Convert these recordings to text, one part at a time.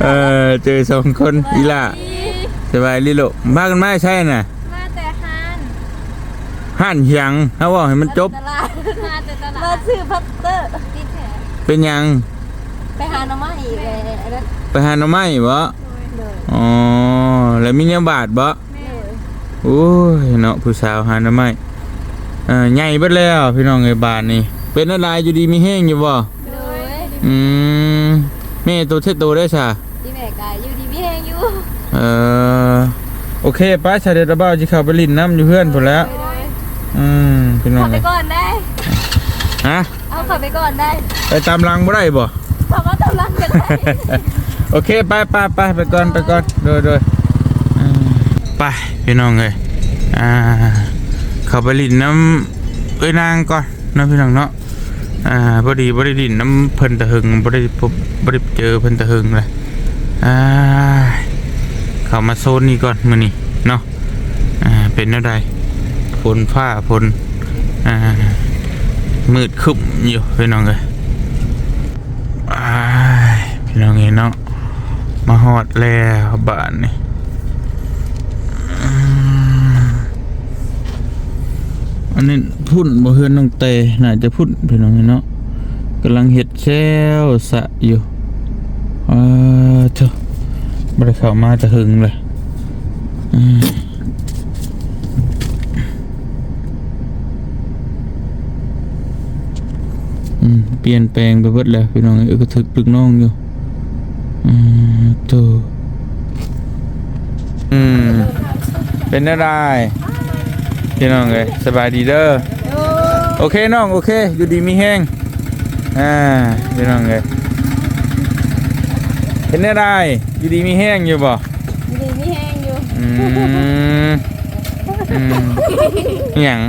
ເອີ ເຈີສອງຄົນ ອີ່ຫຼ້າ ສະບາຍດີລູກ. ພາກັນມາໃສນະ? ມາແຕ່ຮ້ານ ຮ້ານຫຍັງ? ເຮົາເວົ້າໃຫ້ມັນຈົບ. ມາແຕ່ຕະຫຼາດ ມາແຕ່ຕະຫຼາດ ມາຊື້ພັດເຕີ. ເປັນຫຍັງ? ໄປຫາໜໍ່ໄມ້ອີກແລ້ວ. ໄປຫາໜໍ່ໄມ້ບໍ? ໂດຍ. ອໍ ແລ້ວມີແນວບາດບໍ? ແມ່ນ. ໂອ້ຍເນາະ ຜູ້ສາວຫາໜໍ່ໄມ້ ເອີ ໃຫຍ່ເບິດແລ້ວພີ່ນ້ອງເອີຍ ບາດນີ້. ເປັນແນວໃດ ຢູ່ດີມີແຮງຢູ່ບໍ່? ໂດຍ. ອືມ ແມ່ໂຕເຊັດໂຕໄດ້ຊະ? ອີແມ່ກະຢູ່ດີມີແຮງຢູ່. ເອີ ໂອເຄ ໄປຊະ ດຽວຕາບ່າວຊິເຂົ້າໄປຫຼິ້ນນຳຢູ່ເຮືອນພຸ້ນແຫຼະ. ໂດຍ. ອືມ ພີ່ນ້ອງ ເຂົ້າໄປກ່ອນໄດ້. ຮະ? ເອົາເຂົ້າໄປກ່ອນໄດ້. ໄປຕາມຫຼັງບໍ່ໄດ້ບໍ່? ເຂົ້າມາຕາມຫຼັງກໍໄດ້. ໂອເຄ ໄປ ໄປ ໄປ ໄປກ່ອນ ໄປກ່ອນ. ໂດຍ ໂດຍ. ອືມ ໄປພີ່ນ້ອງເອີຍ ອ່າ ເຂົ້າໄປຫຼິ້ນນຳເອື້ອຍນາງກ່ອນເນາະ ພີ່ນ້ອງເນາະ. ອ່າ ພໍດີບໍ່ໄດ້ຫຼິ້ນນຳເພິ່ນແຕ່ເຫິງ ບໍ່ໄດ້ພົບ ບໍ່ໄດ້ເຈີເພິ່ນແຕ່ເຫິງລະ. ອ່າ ເຂົ້າມາໂຊນນີ້ກ່ອນມື້ນີ້ເນາະ. ອ່າ ເປັນແນວໃດ ຝົນຟ້າຝົນ ອ່າ ມືດຄຶ້ມຢູ່ພີ່ນ້ອງເອີຍ. ອ້າຍ ພີ່ນ້ອງເອີຍເນາະ ມາຮອດແລ້ວບາດນີ້. ອືມ ອັນນີ້ພຸ້ນບໍ່ ເຮືອນນ້ອງແຕ ໜ້າຈະພຸ້ນພີ່ນ້ອງເອີຍເນາະ ກຳລັງເຮັດແຊວສະຢູ່. ເອີ ໂທ້ ບໍ່ໄດ້ເຂົ້າມາແຕ່ເຫິງເລີຍ. ອືມ ອືມ ປ່ຽນແປງໄປເບິດແລ້ວພີ່ນ້ອງເອີຍ ກະຖືກລູກນ້ອງຢູ່. ອືມ ໂທ້ ອືມ ເປັນແນວໃດພີ່ນ້ອງເອີຍ? ສະບາຍດີເດີ. ໂອເຄນ້ອງ ໂອເຄ ຢູ່ດີມີແຮງ. ອ່າ ພີ່ນ້ອງເອີຍ ເປັນແນວໃດ ຢູ່ດີມີແຮງຢູ່ບໍ່? ຢູ່ດີມີແຮງຢູ່. ອືມ ອືມ ອີຫຍັງ?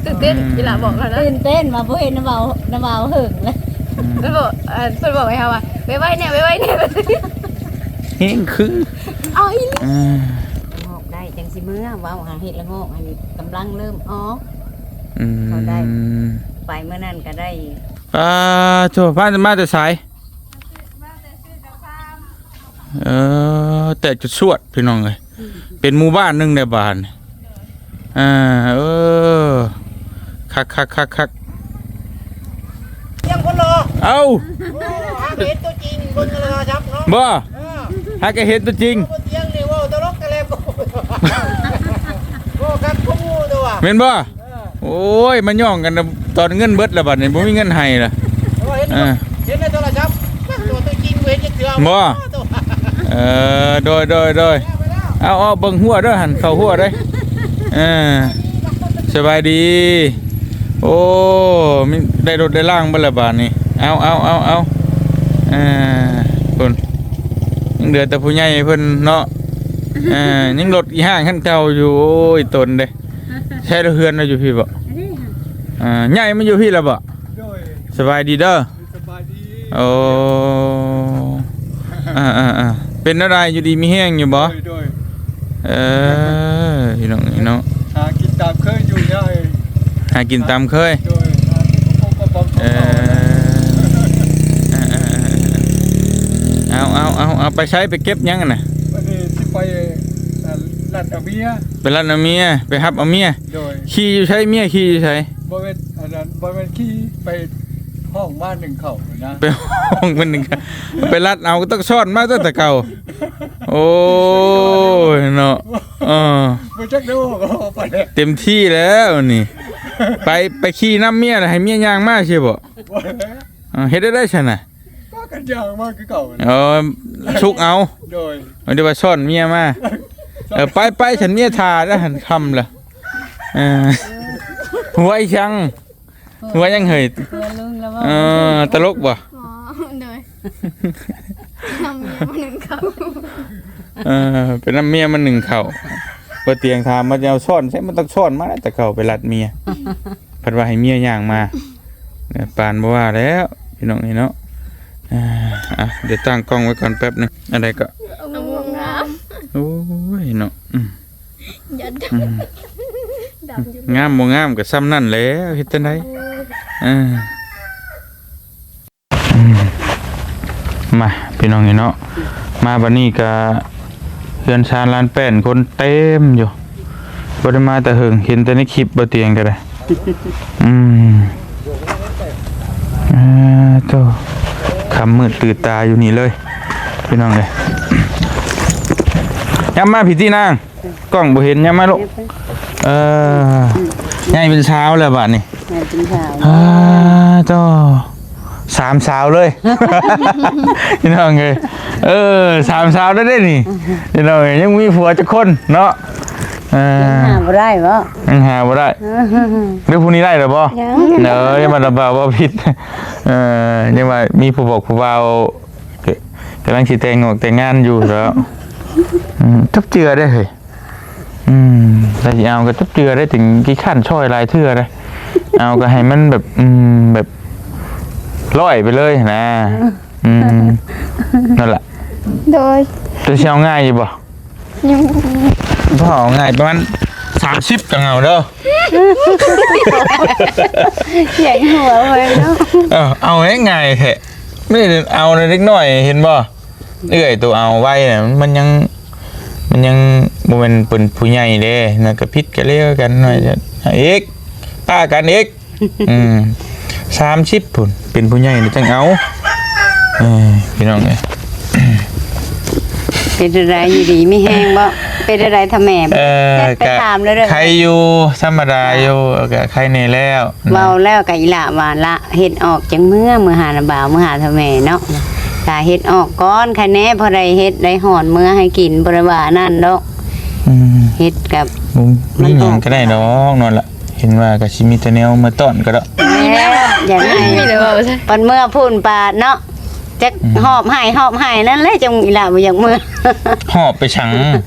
ຕື່ນເຕັ້ນ ອືມ ອີ່ຫຼ້າບອກເຮົານະ ຕື່ນເຕັ້ນວ່າບໍ່ເຫັນນ້າບ່າວ ນ້າບ່າວເຫິງເລີຍ. ອືມ ເພິ່ນບອກ ເອີ ເພິ່ນບອກໃຫ້ເຮົາວ່າ ໄວໆແດ່ ໄວໆແດ່. ແຮງຄື ເອົາອີ່ຫຼີ. ອ່າ ງອກໄດ້ຈັ່ງຊິເມືອ ເວົ້າຫາເຮັດລະງອກ ອັນນີ້ກຳລັງເລີ່ມອອກ. ອືມ ເຂົາໄດ້ ໄປມື້ນັ້ນກະໄດ້. ອ່າ ໂທ້ ພາມາແຕ່ໃສ? ເອີ ແຕກຈວດໆ ພີ່ນ້ອງເອີຍ ເປັນໝູ່ບ້ານໜຶ່ງແດ່ບາດນີ້. ອ່າ ເອີ ຄັກໆໆໆ. ຕຽງຄົນຫຼໍ່ ເອົ້າ ໂອ້ ຫາກະເຫັນຕົວຈິງ ເບິ່ງໂທລະສັບເນາະ. ບໍ່ ເອີ ຫາກະເຫັນຕົວຈິງ. ຕົວຈິງນີ້ເວົ້າຕະຫຼົກຕະແຫຼກ ເວົ້າກັນຜູ້ໝູ່ຕົວ ແມ່ນບໍ່? ເອີ ໂອ້ຍ ມາຍ້ອງກັນຕອນເງິນເບິດລະ ບາດນີ້ບໍ່ມີເງິນໃຫ້ລະ. ເອີ ເຫັນ ເອີ ເຫັນໃນໂທລະສັບ ຕົວ ຕົວຈິງບໍ່ເຫັນຈັກເທື່ອ. ບໍ່ ເອີ ໂດຍ ໂດຍ ໂດຍ. ເອົາ ເອົາ ເບິ່ງຮົ້ວເດີ ຫັ້ນເຂົ້າຮົ້ວເດ້. ເອີ ສະບາຍດີ. ໂອ້ ມີ ໄດ້ລົດໄດ້ລາງເບິດລະບາດນີ້. ເອົາ ເອົາ ເອົາ ເອົາ ເອີ ພຸ້ນ ຍັງເຫຼືອແຕ່ຜູ້ໃຫຍ່ເພິ່ນເນາະ. ເອີ ຍັງລົດອີຫ່າງຄັນເກົ່າຢູ່. ໂອ້ຍ ຕົນເດ້. ໃຊ້ເຮືອນລາວຢູ່ພີ້ບໍ? ອ່າ ຍ້າຍມາຢູ່ພີ້ລະບໍ? ໂດຍ. ສະບາຍດີເດີ. ສະບາຍດີ. ໂອ້ ອ່າໆໆ ເປັນແນວໃດ ຢູ່ດີມີແຮງຢູ່ບໍ? ໂດຍ ໂດຍ. ເອີ ພີ່ນ້ອງເອີຍເນາະ ຫາກິນຕາມເຄີຍຢູ່ຍາຍ. ຫາກິນຕາມເຄີຍ. ໂດຍ ຫາກິນ ເອີ ເອົາໆໆ ເອົາ ເອົາ ເອົາ ໄປໃສ ໄປເກັບຫຍັງຫັ້ນນະ? ບາດນີ້ຊິໄປ ເອີ ລັດເອົາເມຍ. ໄປລັດເອົາເມຍ ໄປຮັບເອົາເມຍ. ໂດຍ. ຂີ່ຢູ່ໃສ ເມຍຂີ່ຢູ່ໃສ? ບໍ່ແມ່ນ ອັນນັ້ນ ບໍ່ແມ່ນຂີ່ ໄປຫ້ອງມາໜຶ້ງເຂົ້ານະ. ໄປຫ້ອງມາໜຶ້ງເຂົ້າ ໄປລັດເອົາ ກໍຕ້ອງຊ້ອນມາຕັ້ງແຕ່ເກົ່າ. ໂອ້ຍເນາະ ເອີ ບໍ່ຈັກເດີ ເອົາໄປແລ້ວ ເຕັມທີ່ແລ້ວນີ້. ໄປ ໄປຂີ່ນຳເມຍ ໃຫ້ເມຍຍ່າງມາຊິບໍ? ບໍ່ແລ້ວ. ເຮັດໄດ້ຊັ້ນນະ? ກໍກັນຍ່າງມາຄືເກົ່າ. ເອີ ຊຸກເອົາ. ໂດຍ. ບໍ່ໄດ້ວ່າຊ້ອນເມຍມາ. ເອີ ໄປໆ ຊັ້ນເມຍຖ້າແລ້ວ ຫັ້ນຄ່ຳລະ. ເອີ ຫົວອີ່ຫຍັງ? ຫົວຫຍັງເຮີ້ຍ? ຫົວລຸງລະບໍ່? ເອີ ຕະຫຼົກບໍ່? ອໍ ໂດຍ. ນຳເມຍມາໜຶ້ງເຂົ້າ. ເອີ ໄປນຳເມຍມາໜຶ້ງເຂົ້າ. ບໍ່ຕຽງຖາມວ່າຈະເອົາຊ້ອນໃສ ມັນຕ້ອງຊ້ອນມາແລ້ວ ແຕ່ເກົ່າໄປລັດເມຍ. ເພິ່ນວ່າໃຫ້ເມຍຍ່າງມາ. ປານບໍ່ວ່າແລ້ວ ພີ່ນ້ອງເອີຍເນາະ. ອ່າ ດຽວຕັ້ງກ້ອງໄວ້ກ່ອນແປັບໜຶ່ງ. ອັນໃດກໍ ເອົາໝວກງາມ. ໂອ້ຍເນາະ ອືມ ຢ່າດຳ ອືມ ດຳຢູ່. ງາມບໍ່ງາມກໍຊ່ຳນັ້ນແຫຼະ ເຮັດຈັ່ງໃດ? ເອີ ເອີ ອືມ ມາ ພີ່ນ້ອງເອີຍເນາະ ມາບັດນີ້ກະເຮືອນຊານລານແປ້ນຄົນເຕັມຢູ່ ບໍ່ໄດ້ມາແຕ່ເຫິງ ເຫັນແຕ່ໃນຄລິບ ບໍ່ຕຽງກໍໄດ້ ອືມ ເອີ ໂທ້ ຄ່ຳມືດຕື່ນຕາຢູ່ນີ້ເລີຍ ພີ່ນ້ອງເອີຍ ຍັບມາພີ້ຕິນາງ. ກ້ອງບໍ່ເຫັນ ຍັບມາລູກ ເອີ ໃຫຍ່ເປັນສາວແລ້ວບາດນີ້ ໃຫຍ່ເປັນສາວ ອ້າ ໂທ້ ສາມສາວເລີຍ ພີ່ນ້ອງເອີຍ ເອີ ສາມສາວແລ້ວເດ້ນີ້ ພີ່ນ້ອງເອີຍ ຍັງມີຜົວຈັກຄົນເນາະ ເອີ ຍັງຫາບໍ່ໄດ້ບໍ ຍັງຫາບໍ່ໄດ້ ຫຼືຜູ້ນີ້ໄດ້ແລ້ວບໍ ຍັງ ເອີ ຍັງວ່າລະບ່າວເວົ້າຜິດ ເອີ ຍັງວ່າມີຜູ້ບອກຜູ້ບ່າວ ກຳລັງຊິແຕ່ງງອກແຕ່ງງານຢູ່ແລ້ວ ອືມ ຈັກເທື່ອເດ້ເຮີຍ ອືມ ຖ້າຊິເອົາກໍຈັກເທື່ອເດ້ ຈຶ່ງຂີ້ຄ້ານຊ່ອຍຫຼາຍເທື່ອເດ້ ເອົາກໍໃຫ້ມັນແບບ ອືມ ແບບຮ້ອຍໄປເລີຍນະ ອືມ ນັ້ນລະ ໂດຍ ເຈົ້າຊິເອົາງ່າຍຢູ່ບໍ່? ຍັງ ບໍ່ເອົາງ່າຍ ປະມານສາມສິບຈັ່ງເອົາເດີ ໃຫຍ່ຫົວເວີຍເນາະ ເອີ ເອົາງ່າຍແທ້ ນີ້ເອົາເດັກນ້ອຍເຫັນບໍ່? ເອື້ອຍໂຕເອົາໄວນະ ມັນຍັງ ມັນຍັງບໍ່ແມ່ນເປັນຜູ້ໃຫຍ່ເດ້ ນັ້ນກໍຜິດກໍເລີຍກັນໜ້ອຍ ອີກ ປະກັນອີກ ອືມ ສາມສິບພຸ້ນ ເປັນຜູ້ໃຫຍ່ແລ້ວຈັ່ງເອົາ ເອີ ພີ່ນ້ອງເອີຍ ເປັນຈັ່ງໃດ ຢູ່ດີມີແຮງບໍ່? ເປັນຈັ່ງໃດທ່າແມ່? ເອີ ໄປຖາມເດີ ໄຄຢູ່ ທຳມະດາຢູ່ ກໍໄຄແດ່ແລ້ວ ເວົ້າແລ້ວກໍອີ່ຫຼ້າວ່າລະ ເຮັດອອກຈັ່ງເມືອ ເມືອຫານ້າບ່າວ ເມືອຫາທ່າແມ່ເນາະ ຖ້າເຮັດອອກກ່ອນ ໃຄແດ່ ພໍໄດ້ເຮັດໄດ້ຮ້ອນເມືອໃຫ້ກິນ ບໍ່ໄດ້ວ່າອັນນັ້ນດອກ ອືມ ເຮັດກັບ ບໍ່ມີຫຍັງກໍໄດ້ດອກ ນັ້ນລະ ເຫັນວ່າກໍຊິມີແຕ່ແນວມາຕ້ອນກໍດອກ ແມ່ນແລ້ວ ຢາກໃຫ້ ມີແຕ່ເວົ້າຊະ ປານເມືອພຸ້ນປານເນາະ ຈັກ ອືມ ຫອບໃຫ້ຫອບໃຫ້ ນັ້ນແຫຼະ ຈັ່ງອີ່ຫຼ້າບໍ່ຢາກເມືອ ຫອບໄປສັງ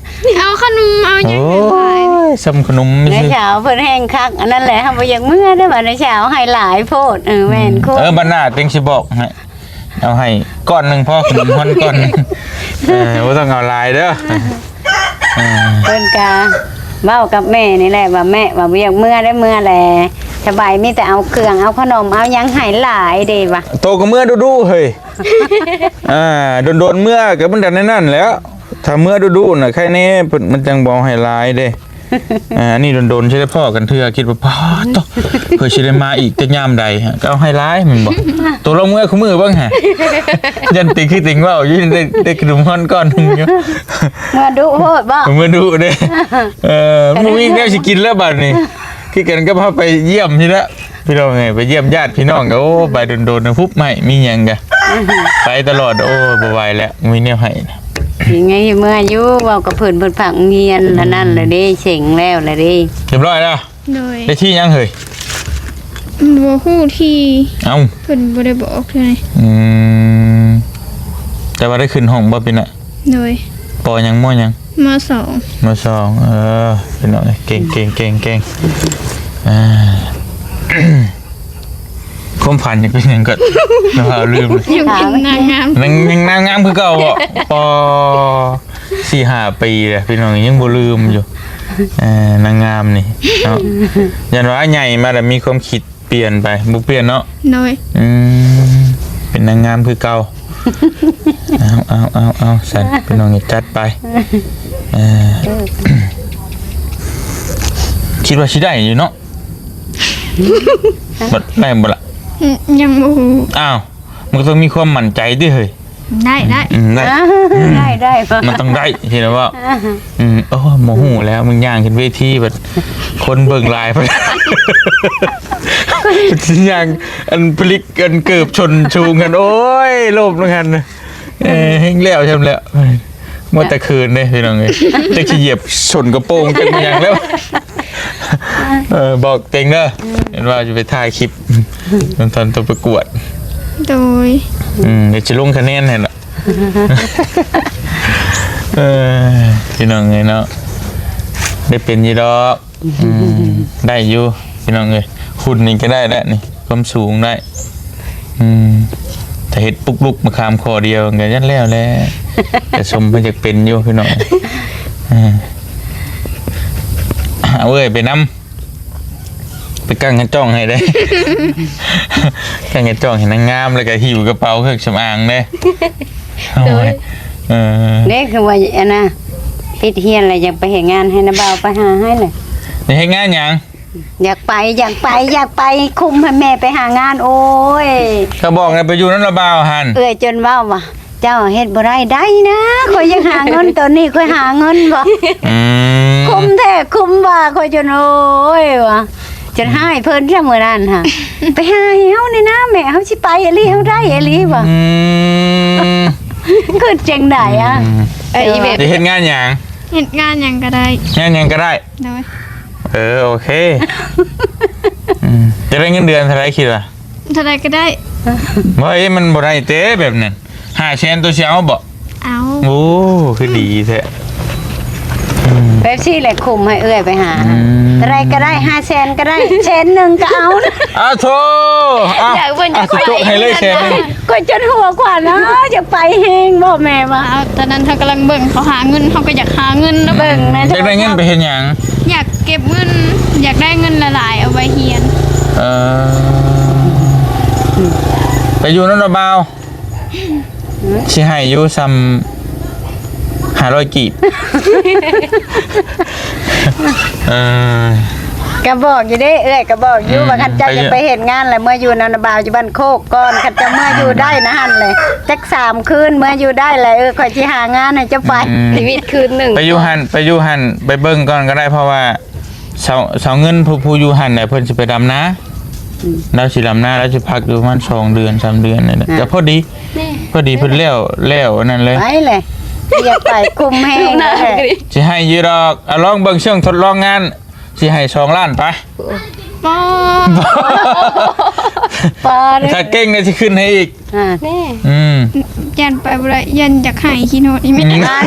ເອົາຂະໜົມເອົາຫຍັງ ໂອ້ຍ ສ່ຳຂະໜົມ ນ້າສາວເພິ່ນແຮ່ງຄັກ ອັນນັ້ນແຫຼະ ເຮົາບໍ່ຢາກເມືອເດ້ ວ່ານ້າສາວໃຫ້ຫຼາຍໂພດ ເອີ ແມ່ນ ອືມ ໂຄດ ເອີ ບັດໜ້າຈັ່ງຊິບອກໃຫ້ ເອົາໃຫ້ກ້ອນໜຶ່ງພໍ ຂະໜົມຮ່ອນກ້ອນໜຶ່ງ ເອີ ບໍ່ຕ້ອງເອົາຫຼາຍເດີ ເອີ ເພິ່ນກະເວົ້າກັບແມ່ນີ້ແຫຼະວ່າ ແມ່ວ່າບໍ່ຢາກເມືອໄດ້ ເມືອແຫຼະ ສະບາຍ ມີແຕ່ເອົາເຄື່ອງ ເອົາຂະໜົມ ເອົາຫຍັງໃຫ້ຫຼາຍເດ້ວ່າ ໂຕກໍເມືອດຸໆເຮີ້ຍ ອ່າ ດົນໆເມືອກໍມັນກໍແນວນັ້ນແຫຼະ ຖ້າເມືອດຸໆນະ ໃຄແນ່ ເພິ່ນ ມັນຈັ່ງບໍ່ໃຫ້ຫຼາຍເດ້ ອ່າ ອັນນີ້ດົນໆຊິໄດ້ພໍ້ກັນເທື່ອ ຄິດວ່າ ປາດໂທ້ ເພື່ອຊິໄດ້ມາອີກແຕ່ຍາມໃດ ກໍເອົາໃຫ້ຫຼາຍແມ່ນບໍ່? ໂຕລອງເມືອຄູ່ມື້ເບິ່ງຫາ ຢ້ານຕິງຄືຕິງເວົ້າຢູ່ ໄດ້ ໄດ້ຂະໜົມຮ່ອນກ້ອນໜຶ່ງຢູ່ ເມືອດຸໂພດບໍ່? ເມືອດຸເດ້ ເອີ ບໍ່ມີແນວຊິກິນແລ້ວບາດນີ້ ຄືກັນກັບເຮົາໄປຢ້ຽມພີ້ລະ ພີ່ນ້ອງເອີຍ ໄປຢ້ຽມຍາດພີ່ນ້ອງກໍ ໂອ້ ໄປດົນໆນະ ຮຸບໄມ້ມີຫຍັງກະ ໄປຕະຫຼອດ ໂອ້ ບໍ່ໄຫວແລ້ວ ມີແນວໃຫ້ນະ ຊິໄງເມືອຢູ່ ເວົ້າກັບເພິ່ນ ເພິ່ນພາກໂຮງຮຽນ ອືມ ອັນນັ້ນລະເດ້ ເສັງແລ້ວລະເດ້ ຮຽບຮ້ອຍແລ້ວ ໂດຍ ໄດ້ທີ່ຫຍັງເຮີ້ຍ? ບໍ່ຮູ້ທີ່ ເອົ້າ ເພິ່ນບໍ່ໄດ້ບອກເທື່ອນີ້ ອືມ ແຕ່ວ່າໄດ້ຂຶ້ນຫ້ອງບໍ່ປີນະ? ໂດຍ ປໍຫຍັງ ມໍຫຍັງ? ມໍສອງ ມໍສອງ ເອີ ພີ່ນ້ອງເອີຍ ເກັ່ງໆໆໆ ອ່າ ຄວາມຝັນຢາກເປັນຫຍັງກໍ ເຮົາລືມ ຢາກເປັນນາງງາມ ນາງ ຍັງນາງງາມຄືເກົ່າບໍ? ປໍ ສີ່ຫ້າປີແລ້ວ ພີ່ນ້ອງ ຍັງບໍ່ລືມຢູ່ ເອີ ນາງງາມນີ້ເນາະ ຢ້ານວ່າໃຫຍ່ມາແລ້ວມີຄວາມຄິດ ປ່ຽນໄປ ບໍ່ປ່ຽນເນາະ ໂດຍ ອືມ ເປັນນາງງາມຄືເກົ່າ ເອົາ ເອົາ ເອົາ ເອົາ ຊັ້ນ ພີ່ນ້ອງຈັດໄປ ເອີ ຄິດວ່າຊິໄດ້ຢູ່ເນາະ ບັດໄດ້ບໍ່ລະ? ອືມ ຍັງບໍ່ຮູ້ ອ້າວ ມັນກໍຕ້ອງມີຄວາມໝັ້ນໃຈຕິເຮີ້ຍ ໄດ້ ໄດ້ ອືມ ໄດ້ ໄດ້ ໄດ້ ມັນຕ້ອງໄດ້ ເຫັນແລ້ວບໍ່? ອືມ ໂອ້ ບໍ່ຮູ້ແລ້ວ ມຶງຍ່າງຂຶ້ນເວທີບັດຄົນເບິ່ງຫຼາຍ ຍ່າງອັນຜະລິກອັນເກີບຊົນສູງຫັ້ນ ໂອ້ຍ ໂລບນັ້ນຫັ້ນ ເອີ ແຮ່ງແລ້ວຊ່ຳແລ້ວ ມັວແຕ່ເຂີນເດ້ພີ່ນ້ອງເອີຍ ຈັກຊິຢຽບສົ້ນກະໂປງຈັກແມ່ນຫຍັງແລ້ວ ເອີ ບອກເຕັງເດີ ເຫັນວ່າຈະໄປຖ່າຍຄລິບ ຕອນ ຕອນໄປປະກວດ ໂດຍ ອືມ ດຽວຈະລົງຄະແນນໃຫ້ລະ ເອີ ພີ່ນ້ອງເອີຍເນາະ ໄດ້ເປັນຢູ່ດອກ ອືມ ໄດ້ຢູ່ພີ່ນ້ອງເອີຍ ຮຸ່ນນີ້ກໍໄດ້ແຫຼະນີ້ ຄວາມສູງໄດ້ ອືມ ຖ້າເຮັດປຸກລຸກມາຂາມຂໍ້ດຽວກໍຍັນແລ້ວແຫຼະ ແຕ່ສົມເພິ່ນຢາກເປັນຢູ່ພີ່ນ້ອງ ເອີ ເອົາເອື້ອຍໄປນຳ ໄປກາງກະຈ່ອງໃຫ້ເດ້ ກາງກະຈ່ອງໃຫ້ນາງງາມ ແລ້ວກໍຫິ້ວກະເປົາເຄື່ອງສຳອາງເດ້ ໂອ້ຍ ເອີ ເດ້ ຄືວ່າອັນນ່າ ປິດຮຽນແລ້ວ ຢາກໄປເຮັດງານໃຫ້ນະບ່າວໄປຫາໃຫ້ແຫຼະ. ໄປເຮັດງານຫຍັງ? ຢາກໄປ ຢາກໄປ ຢາກໄປຄຸມໃຫ້ແມ່ໄປຫາງານ. ໂອ້ຍ ກໍບອກໃຫ້ໄປຢູ່ນຳນະບ່າວຫັ້ນ. ເອື້ອຍຈົນເວົ້າວ່າ ເຈົ້າເຮັດບໍ່ໄດ້ ໄດ້ນະ ຂ້ອຍຢາກຫາເງິນ ຕອນນີ້ຂ້ອຍຫາເງິນບໍ່ ອືມ ຄຸ້ມແທ້ຄຸ້ມວ່າ ຂ້ອຍຈົນ ໂອ້ຍ ວ່າ ຈົນຮ້າຍເພິ່ນຊະມື້ນັ້ນຫາ ໄປຫາໃຫ້ເຮົາແດ່ນະແມ່ ເຮົາຊິໄປອີ່ຫຼີ ເຮົາໄດ້ອີ່ຫຼີວ່າ ອືມ ຄິດຈັ່ງໃດອະ ອືມ ເອີ ອີເວັນ ຈະເຮັດງານຫຍັງ? ເຮັດງານຫຍັງກໍໄດ້ ງານຫຍັງກໍໄດ້ ໂດຍ ເອີ ໂອເຄ ອືມ ຈະໄດ້ເງິນເດືອນເທົ່າໃດຄິດວ່າ? ເທົ່າໃດກໍໄດ້ ບໍ່ ເອີ ມັນບໍ່ໄດ້ເຕະແບບນັ້ນ ຫ້າແສນ ໂຕຊິເອົາບໍ່? ເອົາ ໂອ້ ຄືດີແທ້ ອືມ ແບບຊີ້ແຫຼະ ຄຸ້ມໃຫ້ເອື້ອຍໄປຫາ ອືມ ເທົ່າໃດກໍໄດ້ ຫ້າແສນກໍໄດ້ ແສນໜຶ່ງກໍເອົາ ອາໂທ ອາ ຢາກເພິ່ນຢາກ ອາ ໄປ ຈົກໃຫ້ເລີຍແສນໜຶ່ງ ຂ້ອຍຈົນຫົວຂວັນ ເອີ ຢາກໄປແຮງບໍ່ແມ່ວ່າ ເອົາ ຕອນນັ້ນເຮົາກຳລັງເບິ່ງ ເຂົາຫາເງິນ ເຮົາກໍຢາກຫາເງິນເນາະ ເບິ່ງນະ ຢາກໄດ້ເງິນໄປເຮັດຫຍັງ? ຢາກເກັບເງິນ ຢາກໄດ້ເງິນຫຼາຍໆ ເອົາໄວ້ຮຽນ ເອີ ໄປຢູ່ນຳລາວບ່າວ ຊິໃຫ້ຢູ່ຊ່ຳຫ້າຮ້ອຍກີບ ເອີ ກໍບອກຢູ່ເດ້ ເອື້ອຍກໍບອກຢູ່ ອືມ ວ່າຄັນເຈົ້າ ໄປ ຢາກໄປເຮັດງານ ແລ້ວເມືອຢູ່ນຳນະບ່າວຢູ່ບ້ານໂຄກກ່ອນ ຄັນເຈົ້າເມືອຢູ່ໄດ້ນະຫັ້ນແຫຼະ ຈັກສາມຄືນ ເມືອຢູ່ໄດ້ແລ້ວ ເອີ ຂ້ອຍຊິຫາງານໃຫ້ເຈົ້າໄປ ອືມ ຊີວິດຄືນໜຶ່ງ ໄປຢູ່ຫັ້ນ ໄປຢູ່ຫັ້ນ ໄປເບິ່ງກ່ອນກໍໄດ້ ເພາະວ່າ ຊາວ ຊາວເງິນ ຜູ້ ຜູ້ຢູ່ຫັ້ນແຫຼະ ເພິ່ນຊິໄປດຳນາ ອືມ ລາວຊິດຳນາ ລາວຊິພັກຢູ່ປະມານສອງເດືອນ ສາມເດືອນນີ້ແຫຼະ ນະ ກໍພໍດີ ພໍດີເພິ່ນແລ້ວ ແລ້ວອັນນັ້ນເລີຍ ໄປແຫຼະ ຢາກໄປຄຸ້ມແຮງ ລູກນາງ ແຫຼະ ກໍດີ ຊິໃຫ້ຢູ່ດອກ ເອົາລອງເບິ່ງຊ່ວງທົດລອງງານ ຊິໃຫ້ສອງລ້ານໄປ ປາ ປາເດີ ຖ້າເກັ່ງນີ້ຊິຂຶ້ນໃຫ້ອີກ ອ່າ ແນ່ ອືມ ຢ້ານໄປບໍ່ໄດ້ ຢ້ານຢາກໃຫ້ຂີ້ໂນດອີ່ແມ່ ອືມ ອ່າ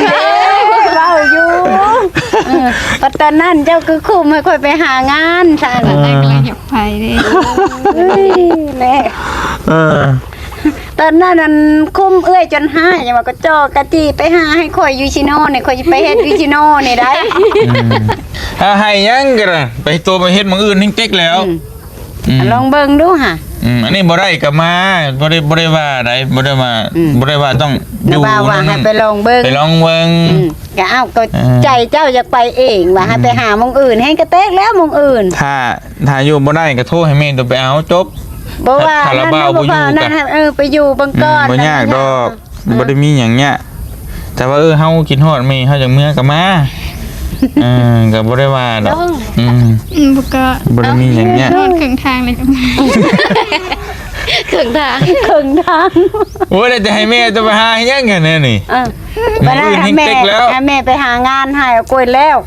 ເວົ້າຢູ່ ເອີ ບັດຕອນນັ້ນເຈົ້າຄືຄຸ້ມໃຫ້ຂ້ອຍໄປຫາງານຊັ້ນ ຕອນແລກກໍຢາກໄປເດ້ ເອີຍ ແຫຼະ ເອີ ຕອນນັ້ນນັ້ນຄຸ້ມເອື້ອຍຈົນຮ້າຍ ຫຍັງວ່າກະຈໍກະຈີໄປຫາໃຫ້ຂ້ອຍຢູ່ຊິໂນນີ້ ຂ້ອຍຊິໄປເຮັດຢູ່ຊິໂນນີ້ໄດ໋ ອືມ ຖ້າໃຫ້ຫຍັງກໍໄດ້ ໄປໂຕໄປເຮັດໝ່ອງອື່ນແຮງເຕັກແລ້ວ ອືມ ອືມ ລອງເບິ່ງດູຫາ ອືມ ອັນນີ້ບໍ່ໄດ້ກໍມາ ບໍ່ໄດ້ ບໍ່ໄດ້ວ່າໃດ ບໍ່ໄດ້ວ່າ ອືມ ບໍ່ໄດ້ວ່າຕ້ອງຢູ່ ນະບ່າວວ່າໃຫ້ໄປລອງເບິ່ງ ໄປລອງເບິ່ງ ອືມ ກໍເອົາ ກໍ ເອີ ໃຈເຈົ້າຢາກໄປເອງ ວ່າໃຫ້ໄປ ອືມ ຫາໝ່ອງອື່ນ ແຮງກະແຕກແລ້ວໝ່ອງອື່ນ ຖ້າ ຖ້າຢູ່ບໍ່ໄດ້ກໍໂທໃຫ້ແມ່ໂຕໄປເອົາ ຈົບ ບໍ່ວ່າ ຖ້າລາວບ່າວ ນັ້ນ ບໍ່ຢູ່ ບໍ່ວ່ານັ້ນ ກໍ ເອີ ໄປຢູ່ເບິ່ງກ່ອນ ອືມ ບໍ່ຍາກດອກ ອືມ ບໍ່ໄດ້ມີຫຍັງຍາກ ແຕ່ວ່າ ເອີ ເຮົາຄິດຮອດແມ່ ເຮົາຈັ່ງເມືອກໍມາ ເອີ ກໍບໍ່ໄດ້ວ່າດອກ ອືມ ອືມ ບໍ່ກໍ ບໍ່ໄດ້ມີຫຍັງຍາກ ນອນເຄິ່ງທາງເລີຍກໍມາ ເຄິ່ງທາງ ເຄິ່ງທາງ ໂອ້ຍ ແລ້ວຈະໃຫ້ແມ່ໂຕໄປຫາເຮັດຫຍັງຫັ້ນແນ່ນີ້ ເອີ ບັດນັ້ນ ມື້ອື່ນແຮງເຕັກແລ້ວ ໃຫ້ແມ່ໄປຫາງານໃຫ້ເອົາກວຍແລ້ວ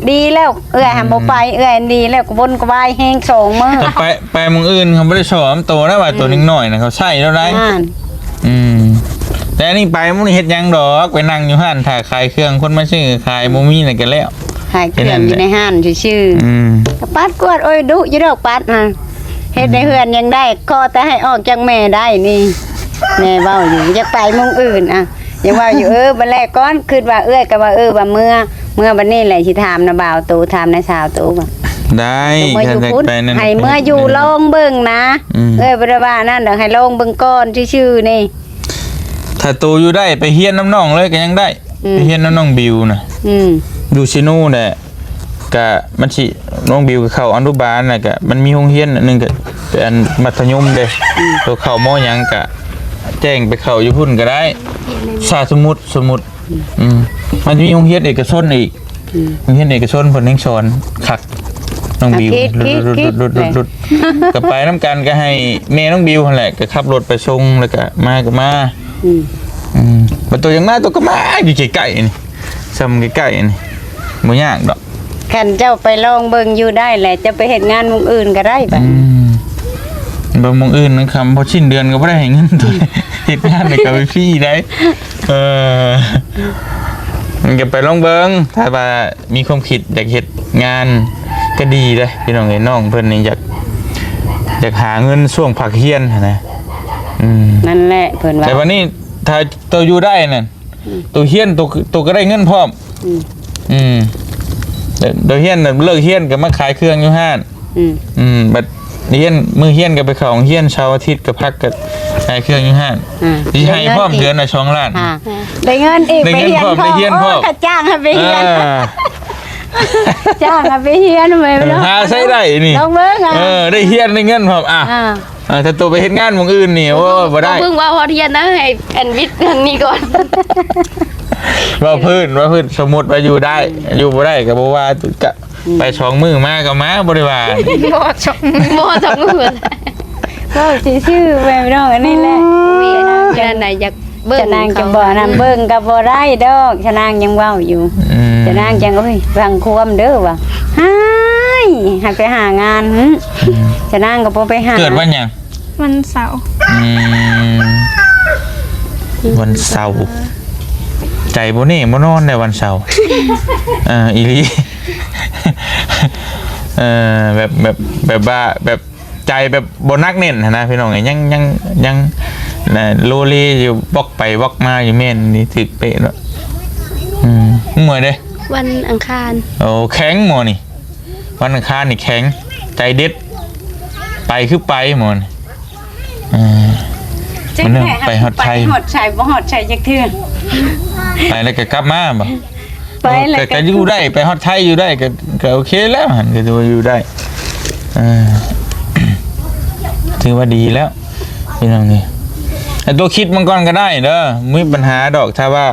ດີແລ້ວ ເອື້ອຍຫັ້ນ ອືມ ບໍ່ໄປ ເອື້ອຍຫັ້ນດີແລ້ວ ກະວົນກະວາຍແຮງສອງມື້ ໄປ ໄປໝ່ອງອື່ນເຂົາບໍ່ໄດ້ຊອກນຳໂຕນະ ວ່າໂຕ ອືມ ເດັກນ້ອຍນະ ເຂົາໃຊ້ແລ້ວໄດ໋ ອ່ານ ອືມ ແຕ່ອັນນີ້ໄປບໍ່ໄດ້ເຮັດຫຍັງດອກ ໄປນັ່ງຢູ່ຮ້ານຖ້າຂາຍເຄື່ອງ ຄົນມາຊື້ຂາຍ ບໍ່ມີແລ້ວກໍແລ້ວ ຂາຍເຄື່ອງຢູ່ໃນຮ້ານຊື່ໆ ອືມ ກໍປັດກວາດ ໂອ້ຍ ດຸຢູ່ດອກປັດຫັ້ນ ເຮັດໃນເຮືອນຍັງໄດ້ ຂໍແຕ່ໃຫ້ອອກຈາກແມ່ໄດ້ນີ້ ແມ່ເວົ້າຢູ່ ຢາກໄປໝ່ອງອື່ນ ອ່ະ ຍັງເວົ້າຢູ່ ເອີ ບັດແລກກ່ອນ ຄິດວ່າເອື້ອຍກໍວ່າ ເອີ ວ່າເມືອ ເມືອບັດນີ້ແຫຼະ ຊິຖາມນະບ່າວໂຕ ຖາມນາສາວໂຕວ່າ ໄດ້ ເມືອຢູ່ພຸ້ນ ໃຫ້ເມືອຢູ່ລອງເບິ່ງນະ ອືມ ເອື້ອຍບໍ່ໄດ້ວ່ານັ້ນດອກ ໃຫ້ລອງເບິ່ງກ່ອນຊື່ໆນີ້ ຖ້າໂຕຢູ່ໄດ້ ໄປຮຽນນຳນ້ອງເລີຍກໍຍັງໄດ້ ອືມ ໄປຮຽນນຳນ້ອງບິວນະ ອືມ ຢູ່ຊິໂນແຫຼະ ກະມັນຊິ ນ້ອງບິວກໍເຂົ້າອະນຸບານ ແລ້ວກະມັນມີໂຮງຮຽນອັນໜຶ່ງ ກະເປັນອັນມັດທະຍົມເດ້ ອືມ ໂຕເຂົ້າ ມໍ ຫຍັງ ກະແຈ້ງໄປເຂົ້າຢູ່ພຸ້ນກໍໄດ້ ສາ ສົມມຸດ ສົມມຸດ ອືມ ມັນຈະມີໂຮງຮຽນເອກະຊົນອີກ ອືມ ໂຮງຮຽນເອກະຊົນເພິ່ນແຮ່ງສອນຄັກ ນ້ອງບິວ ອາ ຄິດ ຄິດ ຄິດ ກໍໄປນຳກັນ ກໍໃຫ້ແມ່ນ້ອງບິວຫັ້ນແຫຼະ ກໍຂັບລົດໄປສົ່ງ ແລ້ວກໍມາກໍມາ ອືມ ອືມ ບັດໂຕຢາກມາ ໂຕກໍມາ ຢູ່ໃກ້ໆນີ້ ຊ່ຳໃກ້ໆນີ້ ບໍ່ຍາກດອກ ຄັນເຈົ້າໄປລອງເບິ່ງຢູ່ໄດ້ແຫຼະ ເຈົ້າໄປເຮັດງານໝ່ອງອື່ນກໍໄດ້ບາດ ອືມ ເບິ່ງໝ່ອງອື່ນນະຄຳ ພໍສິ້ນເດືອນກໍບໍ່ໄດ້ໃຫ້ເງິນໂຕ ເຮັດງານແລ້ວກໍໄປຟຣີໄດ໋ ເອີ ມັນກໍໄປລອງເບິ່ງ ຖ້າວ່າມີຄວາມຄິດຢາກເຮັດງານກໍດີເດ້ ພີ່ນ້ອງເອີຍ ນ້ອງເພິ່ນນີ້ຢາກ ຢາກຫາເງິນຊ່ວງພັກຮຽນຫັ້ນນະ ອືມ ນັ້ນແຫຼະເພິ່ນວ່າ ແຕ່ບັດນີ້ຖ້າໂຕຢູ່ໄດ້ນັ້ນ ອືມ ໂຕຮຽນ ໂຕ ໂຕກໍໄດ້ເງິນພ້ອມ ອືມ ອືມ ໂຕຮຽນ ເລີກຮຽນກໍມາຂາຍເຄື່ອງຢູ່ຮ້ານ ອືມ ອືມ ບັດຮຽນ ມື້ຮຽນກໍໄປເຂົ້າໂຮງຮຽນ ເສົາອາທິດກໍພັກ ກໍ ຂາຍເຄື່ອງຢູ່ຮ້ານ ອ່າ ຊິໃຫ້ພ້ອມ ໄດ້ເງິນອີກ ເດືອນລະສອງລ້ານ ອ່າ ໄດ້ເງິນອີກ ໄດ້ເງິນພ້ອມ ໄປຮຽນພ້ອມ ໄດ້ຮຽນພ້ອມ ໂອ້ ຂະຈ້າງໃຫ້ໄປຮຽນ ເອີ ຈ້າງໃຫ້ໄປຮຽນແມ່ນບໍ່? ຫາໃຊ້ໄດ້ນີ້ ລອງເບິ່ງ ອ່າ ເອີ ໄດ້ຮຽນໄດ້ເງິນພ້ອມ ອ່າ ອ່າ ອ່າ ຖ້າໂຕໄປເຮັດງານໝ່ອງອື່ນນີ້ ໂອ້ ບໍ່ໄດ້ ບໍ່ເພິ່ງວ່າຮອດຮຽນນະ ໃຫ້ອັນວິດອັນນີ້ກ່ອນ ເວົ້າພື້ນ ເວົ້າພື້ນ ສົມມຸດວ່າຢູ່ໄດ້ ຢູ່ບໍ່ໄດ້ກໍບໍ່ວ່າ ກະ ອືມ ໄປສອງມື້ມາກໍມາ ບໍ່ໄດ້ວ່າ ບໍ່ສອງມື້ ບໍ່ສອງມື້ ເວົ້າຊື່ໆ ແມ່ພີ່ນ້ອງ ອັນນີ້ແຫຼະ ເວລານັ້ນນະ ຢາກເບິ່ງ ຊະນາງຈັ່ງບອກນຳ ເບິ່ງກໍບໍ່ໄດ້ດອກ ຊະນາງຍັງເວົ້າຢູ່ ອືມ ຊະນາງຈັ່ງ ໂອ້ຍ ຟັງຄວາມເດີວ່າ ຮ້າຍ ໃຫ້ໄປຫາງານ ອືມ ຊະນາງກໍບໍ່ໄປຫາ ເກີດວັນຫຍັງ? ວັນເສົາ ອືມ ວັນເສົາ ໃຈບໍ່ແນ່ບໍ່ນອນໃດວັນເສົາ ເອີ ອີ່ຫຼີ ເອີ ແບບ ແບບ ແບບວ່າ ແບບໃຈແບບບໍ່ໜັກແໜ້ນຫັ້ນນະ ພີ່ນ້ອງ ຍັງ ຍັງ ຍັງ ນະ ໂລເລຢູ່ ວອກໄປວອກມາຢູ່ ແມ່ນນີ້ຖືກເປະເນາະ ອືມ ເມື່ອຍເດ້ ວັນອັງຄານ ໂອ້ ແຂງໝໍນີ້ ວັນອັງຄານນີ້ແຂງ ໃຈເດັດ ໄປຄືໄປໝໍນີ້ ເອີ ມັນເລື່ອງໄປຮອດໄທ ໄປຮອດໄທ ບໍ່ຮອດໄທຈັກເທື່ອ ໄປແລ້ວກໍກັບມາບໍ? ໄປແລ້ວກໍ ກໍຢູ່ໄດ້ ໄປຮອດໄທຢູ່ໄດ້ ກໍ ກໍໂອເຄແລ້ວຫັ້ນ ກໍຖືວ່າຢູ່ໄດ້ ເອີ ຖືວ່າດີແລ້ວ ພີ່ນ້ອງນີ້ ໃຫ້ໂຕຄິດມັນກ່ອນກໍໄດ້ເດີ ບໍ່ມີບັນຫາດອກ ຖ້າວ່າ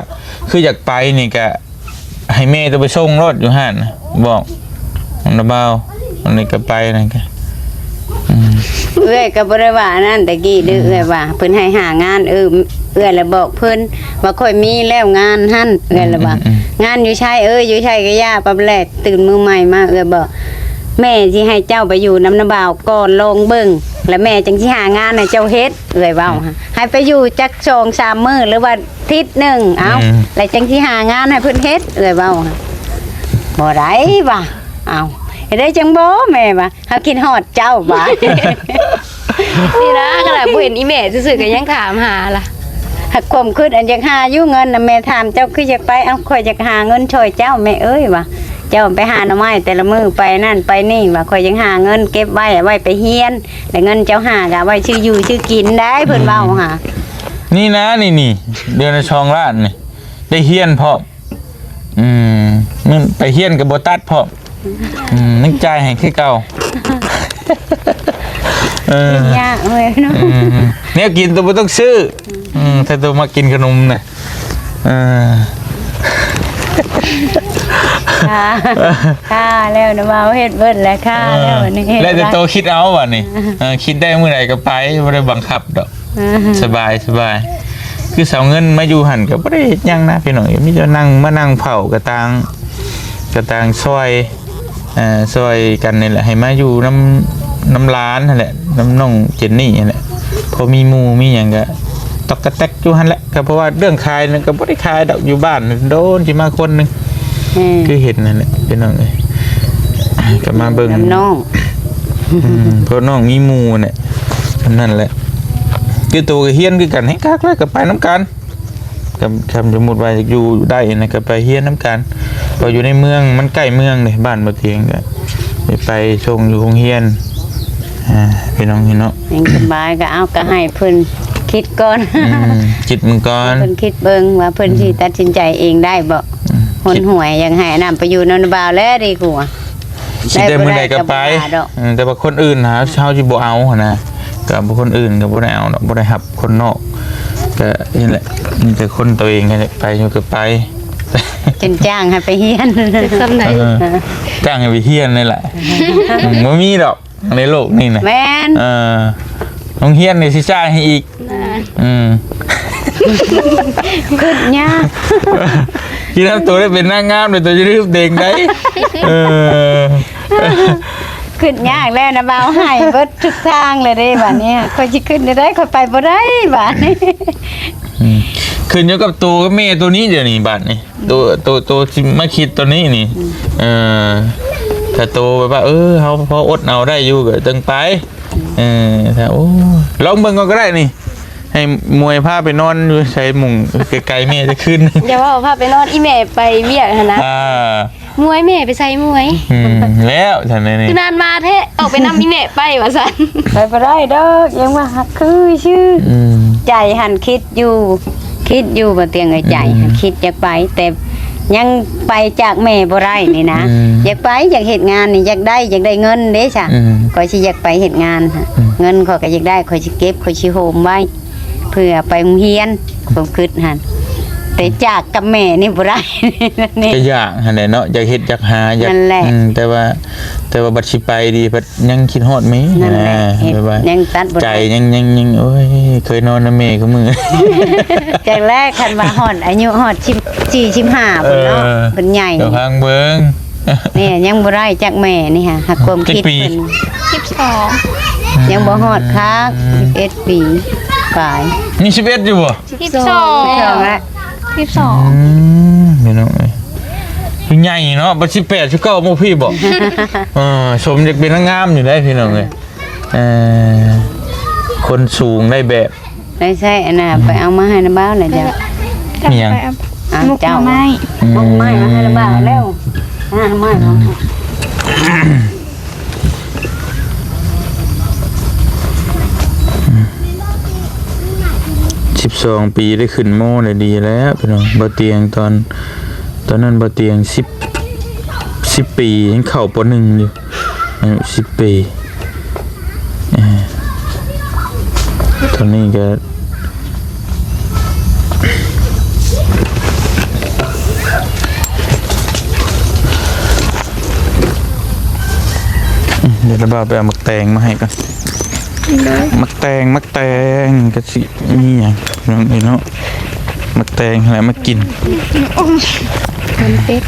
ຄືຢາກໄປນີ້ກໍ ໃຫ້ແມ່ໂຕໄປສົ່ງໂລດຢູ່ຫັ້ນນະ ບອກນະບ່າວ ອັນນີ້ກໍໄປນັ້ນກໍ ອືມ ເອື້ອຍກໍບໍ່ໄດ້ວ່າອັນນັ້ນແຕ່ກີ້ເດີ ອືມ ເອື້ອຍວ່າເພິ່ນໃຫ້ຫາງານ ເອີ ເອື້ອຍລະບອກເພິ່ນວ່າຂ້ອຍມີແລ້ວງານຫັ້ນ ເອື້ອຍລະວ່າ ອືມ ງານຢູ່ໃສ ເອີ ຢູ່ໃສກໍຢ່າ ປະແລກຕື່ນມື້ໃໝ່ມາ ເອື້ອຍບອກ ແມ່ຊິໃຫ້ເຈົ້າໄປຢູ່ນຳນະບ່າວກ່ອນລອງເບິ່ງ ແລ້ວແມ່ຈັ່ງຊິຫາງານໃຫ້ເຈົ້າເຮັດ ເອື້ອຍເວົ້າ ອືມ ໃຫ້ໄປຢູ່ຈັກສອງສາມມື້ ຫຼືວ່າ ທິດໜຶ່ງ ເອົ້າ ອືມ ແລ້ວຈັ່ງຊິຫາງານໃຫ້ເພິ່ນເຮັດ ເອື້ອຍເວົ້າ ບໍ່ໄດ້ວ່າ ເອົ້າ ເຮັດໄດ້ຈັ່ງບໍ່ ແມ່ວ່າ ເຮົາຄິດຮອດເຈົ້າວ່າ ນີ້ນະ ຂະໜາດບໍ່ເຫັນອີ່ແມ່ຊື່ໆ ກໍຍັງຖາມຫາລະ ຫາກຄວາມຄິດອັນຢາກຫາຢູ່ເງິນນະ ແມ່ຖາມເຈົ້າຄືຢາກໄປ ເອົ້າ ຂ້ອຍຢາກຫາເງິນຊ່ອຍເຈົ້າແມ່ເອີຍວ່າ ເຈົ້າໄປຫາໜໍ່ໄມ້ແຕ່ລະມື້ ໄປນັ້ນໄປນີ້ວ່າ ຂ້ອຍຍັງຫາເງິນເກັບໄວ້ ເອົາໄວ້ໄປຮຽນ ແລ້ວເງິນເຈົ້າຫາກະໄວ້ຊື້ຢູ່ຊື້ກິນໄດ້ ເພິ່ນເວົ້າຫາ ນີ້ນະ ນີ້ໆ ເດືອນລະສອງລ້ານນີ້ ໄດ້ຮຽນພ້ອມ ອືມ ມັນໄປຮຽນກໍບໍ່ຕັດພ້ອມ ອືມ ຍັງຈ່າຍໃຫ້ຄືເກົ່າ ເອີ ກິນຍາກເວີຍເນາະ ອືມ ແນວກິນໂຕບໍ່ຕ້ອງຊື້ ອືມ ຖ້າໂຕມັກກິນຂະໜົມນະ ເອີ ຄ່າ ຄ່າແລ້ວນະ ເວົ້າເຮັດເບິດແລ້ວ ຄ່າແລ້ວ ເອີ ອັນນີ້ເຮັດ ແລ້ວແຕ່ໂຕຄິດເອົາບັດນີ້ ເອີ ຄິດໄດ້ມື້ໃດກໍໄປ ບໍ່ໄດ້ບັງຄັບດອກ ອືມ ສະບາຍ ສະບາຍ ຄືສາວເງິນມາຢູ່ຫັ້ນກໍບໍ່ໄດ້ເຮັດຫຍັງນະພີ່ນ້ອງ ມີແຕ່ນັ່ງ ມານັ່ງເຝົ້າກະຕ່າງ ກະຕ່າງຊ່ອຍ ເອີ ຊ່ອຍກັນນີ້ແຫຼະ ໃຫ້ມາຢູ່ນຳ ນຳຫຼານຫັ້ນແຫຼະ ນຳນ້ອງເຈນນີ້ຫັ້ນແຫຼະ ພໍມີໝູ່ມີຫຍັງກະຕອກກະແຕັກຢູ່ຫັ້ນແຫຼະ ກໍເພາະວ່າເລື່ອງຂາຍນັ້ນກໍບໍ່ໄດ້ຂາຍດອກ ຢູ່ບ້ານໂດນຊິມາຄົນໜຶ່ງ ແມ່ນ ຄືເຫັນນັ້ນແຫຼະພີ່ນ້ອງເອີຍ ກໍມາເບິ່ງນຳນ້ອງ ອືມ ເພາະນ້ອງມີໝູ່ແຫຼະ ອັນນັ້ນແຫຼະ ຄືໂຕກໍຮຽນຄືກັນ ແຮງຄັກແລ້ວກໍໄປນຳກັນ ກໍຄັນສົມມຸດວ່າຢາກຢູ່ໄດ້ນະ ກໍໄປຮຽນນຳກັນ ເພາະຢູ່ໃນເມືອງ ມັນໃກ້ເມືອງເດ້ ບ້ານບໍ່ຕຽງ ກໍໄປສົ່ງຢູ່ໂຮງຮຽນ ອ່າ ພີ່ນ້ອງເຫັນເນາະ ຍັງສະບາຍ ກໍເອົາ ກໍໃຫ້ເພິ່ນຄິດກ່ອນ ອືມ ຄິດເບິ່ງກ່ອນ ໃຫ້ເພິ່ນຄິດເບິ່ງວ່າເພິ່ນ ອືມ ຊິຕັດສິນໃຈເອງໄດ້ບໍ່ ອືມ ຫົນຫວຍ ຢາກໃຫ້ອັນນັ້ນໄປຢູ່ນຳນ້າບ່າວແລ້ວດີກວ່າ ຊິໄດ້ມື້ໃດກໍໄປ ໄດ້ບໍ່ໄດ້ກໍບໍ່ວ່າດອກ ເອີ ແຕ່ວ່າຄົນອື່ນຫາເຮົາຊິບໍ່ເອົາຫັ້ນນະ ກໍບໍ່ ຄົນອື່ນກໍບໍ່ໄດ້ເອົາດອກ ບໍ່ໄດ້ຮັບຄົນນອກ ກໍນີ້ແຫຼະ ມີແຕ່ຄົນຕົວເອງຫັ້ນແຫຼະ ໄປຢູ່ກໍໄປ ຈົນຈ້າງໃຫ້ໄປຮຽນ ຈັ່ງຊັ້ນໃດ ເອີ ຈ້າງໃຫ້ໄປຮຽນນີ້ແຫຼະ ອືມ ບໍ່ມີດອກໃນໂລກນີ້ນະ ແມ່ນ ເອີ ໂຮງຮຽນນີ້ຊິຈ່າຍໃຫ້ອີກ ອືມ ຄິດຍາກ ຄິດວ່າໂຕໄດ້ເປັນນາງງາມແລ້ວ ໂຕຈະລືມເດັງໄດ ເອີ ຄິດຍາກແລ້ວນະ ບ່າວໃຫ້ເບິດທຸກທາງເລີຍເດ້ ບາດນີ້ຂ້ອຍຊິຂຶ້ນໄດ້ ຂ້ອຍໄປບໍ່ໄດ້ບາດນີ້ ອືມ ຂຶ້ນຢູ່ກັບໂຕກັບແມ່ໂຕນີ້ ດຽວນີ້ບາດນີ້ ໂຕ ໂຕ ໂຕຊິມາຄິດໂຕນີ້ນີ້ ອືມ ເອີ ຖ້າໂຕແບບວ່າ ເອີ ເຮົາພໍອົດເອົາໄດ້ຢູ່ກໍຈັ່ງໄປ ເອີ ຖ້າ ໂອ້ ລອງເບິ່ງກ່ອນກໍໄດ້ນີ້ ໃຫ້ມວຍພາໄປນອນຢູ່ໃສໝ່ອງໄກໆແມ່ຈັກຄືນ ຢ່າເວົ້າ ພາໄປນອນ ອີ່ແມ່ໄປວຽກຫັ້ນນະ ອ່າ ມວຍ ແມ່ໄປໃສມວຍ ອືມ ແລ້ວຊັ້ນນີ້ ຄືນານມາແທ້ ອອກໄປນຳອີ່ແມ່ໄປວ່າຊັ້ນ ໄປບໍ່ໄດ້ດອກ ຍັງວ່າຮັກຄືຊື່ ອືມ ໃຈຫັ້ນຄິດຢູ່ ຄິດຢູ່ ບໍ່ຕຽງເອີຍ ໃຈ ອືມ ຫັ້ນຄິດຢາກໄປ ແຕ່ຍັງໄປຈາກແມ່ບໍ່ໄດ້ນີ້ນະ ອືມ ຢາກໄປ ຢາກເຮັດງານນີ້ ຢາກໄດ້ ຢາກໄດ້ເງິນເດ້ຊະ ອືມ ຂ້ອຍຊິຢາກໄປເຮັດງານ ອືມ ເງິນຂ້ອຍກໍຢາກໄດ້ ຂ້ອຍຊິເກັບ ຂ້ອຍຊິໂຮມໄວ້ ເພື່ອໄປໂຮງຮຽນ ຄວາມຄິດຫັ້ນ ແຕ່ຈາກກັບແມ່ນີ້ບໍ່ໄດ້ ນີ້ ກໍຢາກຫັ້ນແຫຼະເນາະ ຢາກເຮັດຢາກຫາ ຢາກ ນັ້ນແຫຼະ ອືມ ແຕ່ວ່າ ແຕ່ວ່າບັດຊິໄປດີ ບັດຍັງຄິດຮອດແມ່ ນັ້ນແຫຼະ ອ່າ ເຮັດ ແບບວ່າ ຍັງຕັດບໍ່ໄດ້ ໃຈຍັງ ຍັງ ຍັງ ໂອ້ຍ ເຄີຍນອນນຳແມ່ຄູ່ມື້ ຈັກແລ້ວ ຄັນວ່າຮອດອາຍຸຮອດສິບສີ່ ສິບຫ້າ ເອີ ພຸ້ນເນາະ ເພິ່ນໃຫຍ່ ດຽວຟັງເບິ່ງ ແມ່ຍັງບໍ່ໄດ້ຈັກແມ່ນີ້ຫາ ຫາຄວາມຄິດເພິ່ນ ສິບສອງ ຍັງບໍ່ຮອດຄັກ ອືມ ສິບເອັດປີປາຍ ມີສິບເອັດຢູ່ບໍ່? ສິບສອງ ສິບສອງລະ ສິບສອງ ອືມ ພີ່ນ້ອງເອີຍ ຄືໃຫຍ່ເນາະ ບັດສິບແປດ ສິບເກົ້າ ໝູ່ພີ່ບໍ? ເອີ ສົມຢາກເປັນນາງງາມຢູ່ໄດ໋ ພີ່ນ້ອງເອີຍ ເອີ ຄົນສູງໄດ້ແບບ ໄດ້ໃຊ້ອັນນ່າ ໄປເອົາມາໃຫ້ນຳບ່າວແຫຼະເຈົ້າ ອີຫຍັງ? ອ່າ ໝົກໜໍ່ໄມ້ ເຈົ້າ ອືມ ໝົກໜໍ່ໄມ້ມາໃຫ້ນຳບ່າວແລ້ວ ຫາໜໍ່ໄມ້ເນາະ ອືມ ສິບສອງປີໄດ້ຂຶ້ນ ມໍ ໄດ້ດີແລ້ວພີ່ນ້ອງ ບໍ່ຕຽງຕອນ ຕອນນັ້ນບໍ່ຕຽງ ສິບ ສິບປີ ຍັງເຂົ້າ ປໍໜຶ່ງ ຢູ່ ອາຍຸ ສິບປີ ເອີ ຕອນນີ້ກໍ ອືມ ດຽວລະບ່າວໄປເອົາໝາກແຕງມາໃຫ້ກ່ອນ ໄດ້ ໝາກແຕງ ໝາກແຕງ ກະຊິມີຫຍັງພີ່ນ້ອງເອີຍເນາະ ໝາກແຕງຫັ້ນແຫຼະມາກິນ ມັນເປັດ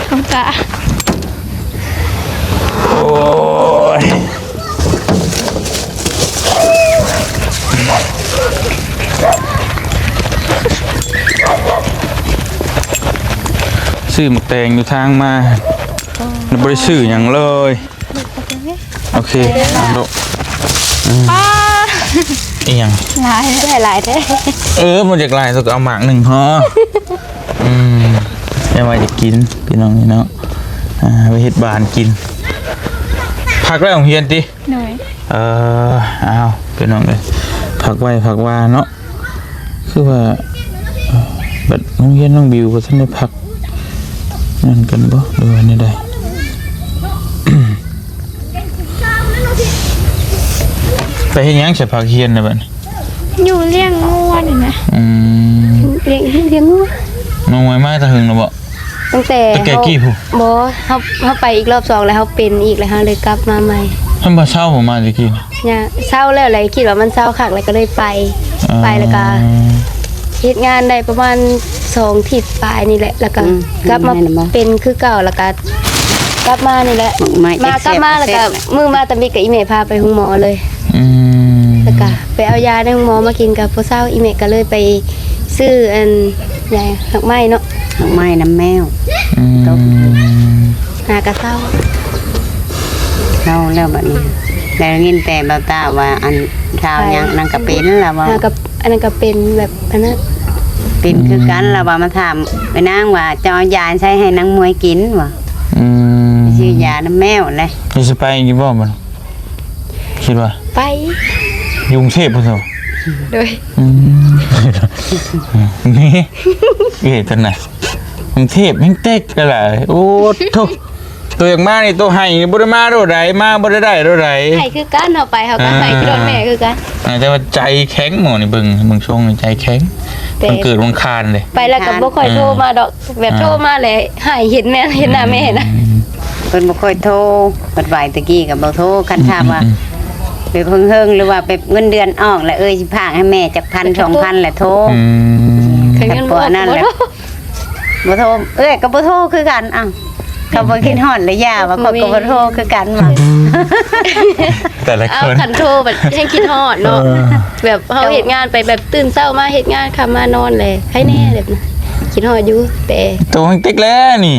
ຂອງກະ ໂອ້ຍ ຊື້ໝາກແຕງຢູ່ທາງມາ ແລ້ວບໍ່ໄດ້ຊື້ຫຍັງເລີຍ ໂອເຄ ເອົາໂລດ ອືມ ປ້າ ອີຫຍັງ ຫຼາຍ ຫຼາຍແທ້ ເອີ ບໍ່ຢາກຫຼາຍ ເຮົາກໍເອົາໝາກໜຶ່ງພໍ ອືມ ແຕ່ວ່າຢາກກິນ ພີ່ນ້ອງເອີຍເນາະ ອ່າ ໄປເຮັດບານກິນ ພັກແລ້ວໂຮງຮຽນຕິ? ໂດຍ ເອີ ອ້າວ ພີ່ນ້ອງເອີຍ ພັກໄວ້ ພັກວ່າເນາະ ຄືວ່າ ເອີ ບັດໂຮງຮຽນນ້ອງບິວບໍ່ທັນໄດ້ພັກນັ້ນກັນບໍ່ ຫຼືວ່າແນວໃດ? ໄປເຮັດຫຍັງໃສ່ພັກຮຽນນະບັດນີ້? ຢູ່ລ້ຽງງົວນີ້ນະ ອືມ ລ້ຽງ ລ້ຽງງົວ ນ້ອງມວຍມາແຕ່ເຫິງແລ້ວບໍ່? ຕັ້ງແຕ່ ຕັ້ງແຕ່ ເຮົາ ກີ້ພຸ້ນ ບໍ່ ເຮົາ ເຮົາໄປອີກລອບສອງ ແລ້ວເຮົາເປັນອີກ ແລ້ວເຮົາເລີຍກັບມາໃໝ່ ມັນບໍ່ເຊົາບໍ່ມາແຕ່ກີ້ນະ? ຍາ ເຊົາແລ້ວ ແລ້ວຄິດວ່າມັນເຊົາຄັກ ແລ້ວກໍເລີຍໄປ ເອີ ໄປ ແລ້ວກໍເຮັດງານໄດ້ປະມານສອງທິດປາຍນີ້ແຫຼະ ແລ້ວກໍ ອືມ ກັບມາ ແມ່ນບໍ່ ເປັນຄືເກົ່າ ແລ້ວກໍກັບມານີ້ແຫຼະ ໝາກໄມ້ ມາ ແຊບໆ ກັບມາ ແລ້ວກໍ ແຊບໆ ມື້ມາຕາມິດ ກໍອີ່ແມ່ພາໄປໂຮງໝໍເລີຍ ອືມ ແລ້ວກໍໄປເອົາຢາໃນໂຮງໝໍມາກິນ ກໍບໍ່ເຊົາ ອີ່ແມ່ກໍເລີຍໄປຊື້ອັນ ຢາ ໝາກໄມ້ເນາະ ໝາກໄມ້ນຳແມວ ອືມ ຕົກ ຫາກະເຊົາ ເຊົາແລ້ວບັດນີ້ ໄດ້ຍິນແຕ່ບ່າວຕາວ່າ ອັນ ຊາວຫຍັງ ໄປ ນັ້ນກໍເປັນລະວ່າ ຫາກະ ອັນນັ້ນກໍເປັນແບບອັນນັ້ນ ເປັນຄືກັນ ອືມ ລະວ່າ ມາຖາມໄອ້ນາງວ່າ ເຈົ້າເອົາຢາໃສ່ໃຫ້ນາງມວຍກິນວ່າ ອືມ ຊື້ຢານຳແມວແຫຼະ ຊິໄປຢູ່ບໍ່ບັດນີ້? ຄິດວ່າ ໄປ ຢູ່ກຸງເທບພຸ້ນເນາະ ໂດຍ ອືມ ນີ້ ເອີ ຕົວນັ້ນ ກຸງເທບແຮ່ງເຕັກຫຼາຍ ໂອ້ໂທ້ ໂຕຢາກມານີ້ ໂຕໄຫ້ນີ້ ບໍ່ໄດ້ມາໂດໃດ ມາບໍ່ໄດ້ໄດ້ໂດໃດ ໄຫ້ຄືກັນ ເຮົາໄປເຮົາກໍ ອ່າ ໄຫ້ຄືໂດນແມ່ຄືກັນ ອ່າ ແຕ່ວ່າໃຈແຂງໝໍນີ້ ເບິ່ງ ເບິ່ງຊົງໃຈແຂງ ແຕ່ ວັນເກີດວັນຄານເດ້ ໄປແລ້ວກໍບໍ່ຄ່ອຍໂທມາດອກ ອ່າ ແບບໂທມາແລ້ວໃຫ້ເຫັນແມ່ ເຫັນໜ້າແມ່ນະ ອືມ ເພິ່ນບໍ່ຄ່ອຍໂທ ເພິ່ນໄປແຕ່ກີ້ກໍບໍ່ໂທ ຄັນຖາມວ່າ ອືມ ແບບເຮິງໆ ຫຼືວ່າແບບເງິນເດືອນອອກແລ້ວ ເອີຍ ຊິຝາກໃຫ້ແມ່ຈັກພັນ ສອງພັນ ແລ້ວໂທ ອືມ ຄັນເງິນບໍ່ອອກ ອັນນັ້ນແຫຼະ ບໍ່ໂທ ບໍ່ໂທ ເອື້ອຍກໍບໍ່ໂທຄືກັນ ອ້າວ ເຂົາບໍ່ຄິດຮອດລະຢ່າວ່າ ຂ້ອຍກໍບໍ່ໂທຄືກັນວ່າ ແຕ່ລະຄົນ ເອົາ ຄັນໂທບັດແຮ່ງຄິດຮອດເນາະ ເອີ ແບບເຮົາເຮັດງານໄປແບບຕື່ນເຊົ້າມາເຮັດງານ ຄ່ຳມານອນແຫຼະ ໃຜແນ່ ອືມ ແບບນັ້ນ ຄິດຮອດຢູ່ ແຕ່ ໂຕແຮ່ງເຕັກແລ້ວນີ້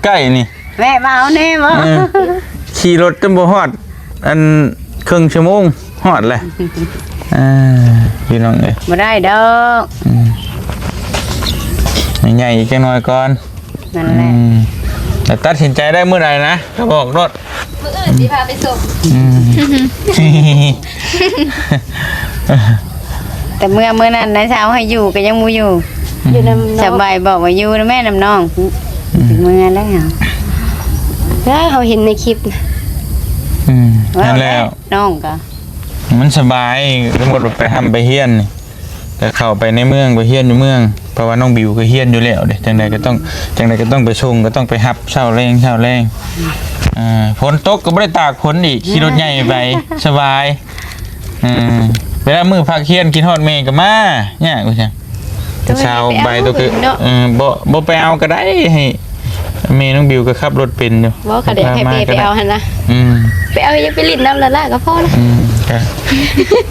ໃກ້ໆ ນີ້ ແວະມາເອົາແນ່ບໍ່ ເອີ ຂີ່ລົດຈົນບໍ່ຮອດ ອັນເຄິ່ງຊົ່ວໂມງຮອດແຫຼະ ອ່າ ພີ່ນ້ອງເອີຍ ບໍ່ໄດ້ດອກ ອືມ ໃຫຍ່ອີກຈັກໜ້ອຍກ່ອນ ນັ້ນແຫຼະ ອືມ ແຕ່ຕັດສິນໃຈໄດ້ມື້ໃດນະ ກໍບອກໂລດ ມື້ອື່ນຊິພາໄປສົ່ງ ອືມ ອືມ ອືມ. ແຕ່ເມື່ອ ມື້ນັ້ນນາສາວໃຫ້ຢູ່ກໍຍັງບໍ່ຢູ່. ຢູ່ນຳນ້ອງ ສະບາຍບອກວ່າຢູ່ນຳແມ່ນຳນ້ອງ. ອືມ ເມື່ອແລ້ວ ແລ້ວເຮົາເຫັນໃນຄລິບນະ. ອືມ ນັ້ນແຫຼະ ນ້ອງກໍ ມັນສະບາຍ. ສົມມຸດວ່າໄປຮ່ຳໄປຮຽນນີ້ ກໍເຂົ້າໄປໃນເມືອງ ໄປຮຽນຢູ່ເມືອງ ເພາະວ່ານ້ອງບິວກໍຮຽນຢູ່ແລ້ວເດ້ ຈັ່ງໃດກໍຕ້ອງ ຈັ່ງໃດກໍຕ້ອງໄປສົ່ງ ກໍຕ້ອງໄປຮັບເຊົ້າແລງ ເຊົ້າແລງ. ອ່າ ຝົນຕົກກໍບໍ່ໄດ້ຕາກຝົນອີກ ຂີ່ລົດໃຫຍ່ໄປ ສະບາຍ. ເອີ ເວລາມື້ພັກຮຽນຄິດຮອດແມ່ກໍມາ ຍາກວ່າຊັ້ນ. ສາວໃບຕົວຄື ເອີ ບໍ່ ບໍ່ໄປເອົາກໍໄດ້ ໃຫ້ແມ່ນ້ອງບິວກໍຂັບລົດເປັນຢູ່. ບໍ່ ກໍຢາກໃຫ້ແມ່ໄປເອົາຫັ້ນນະ. ອືມ ໄປເອົາ ຢ່າໄປຫຼິ້ນນຳລະລະກໍພໍລະ. ອືມ ກໍ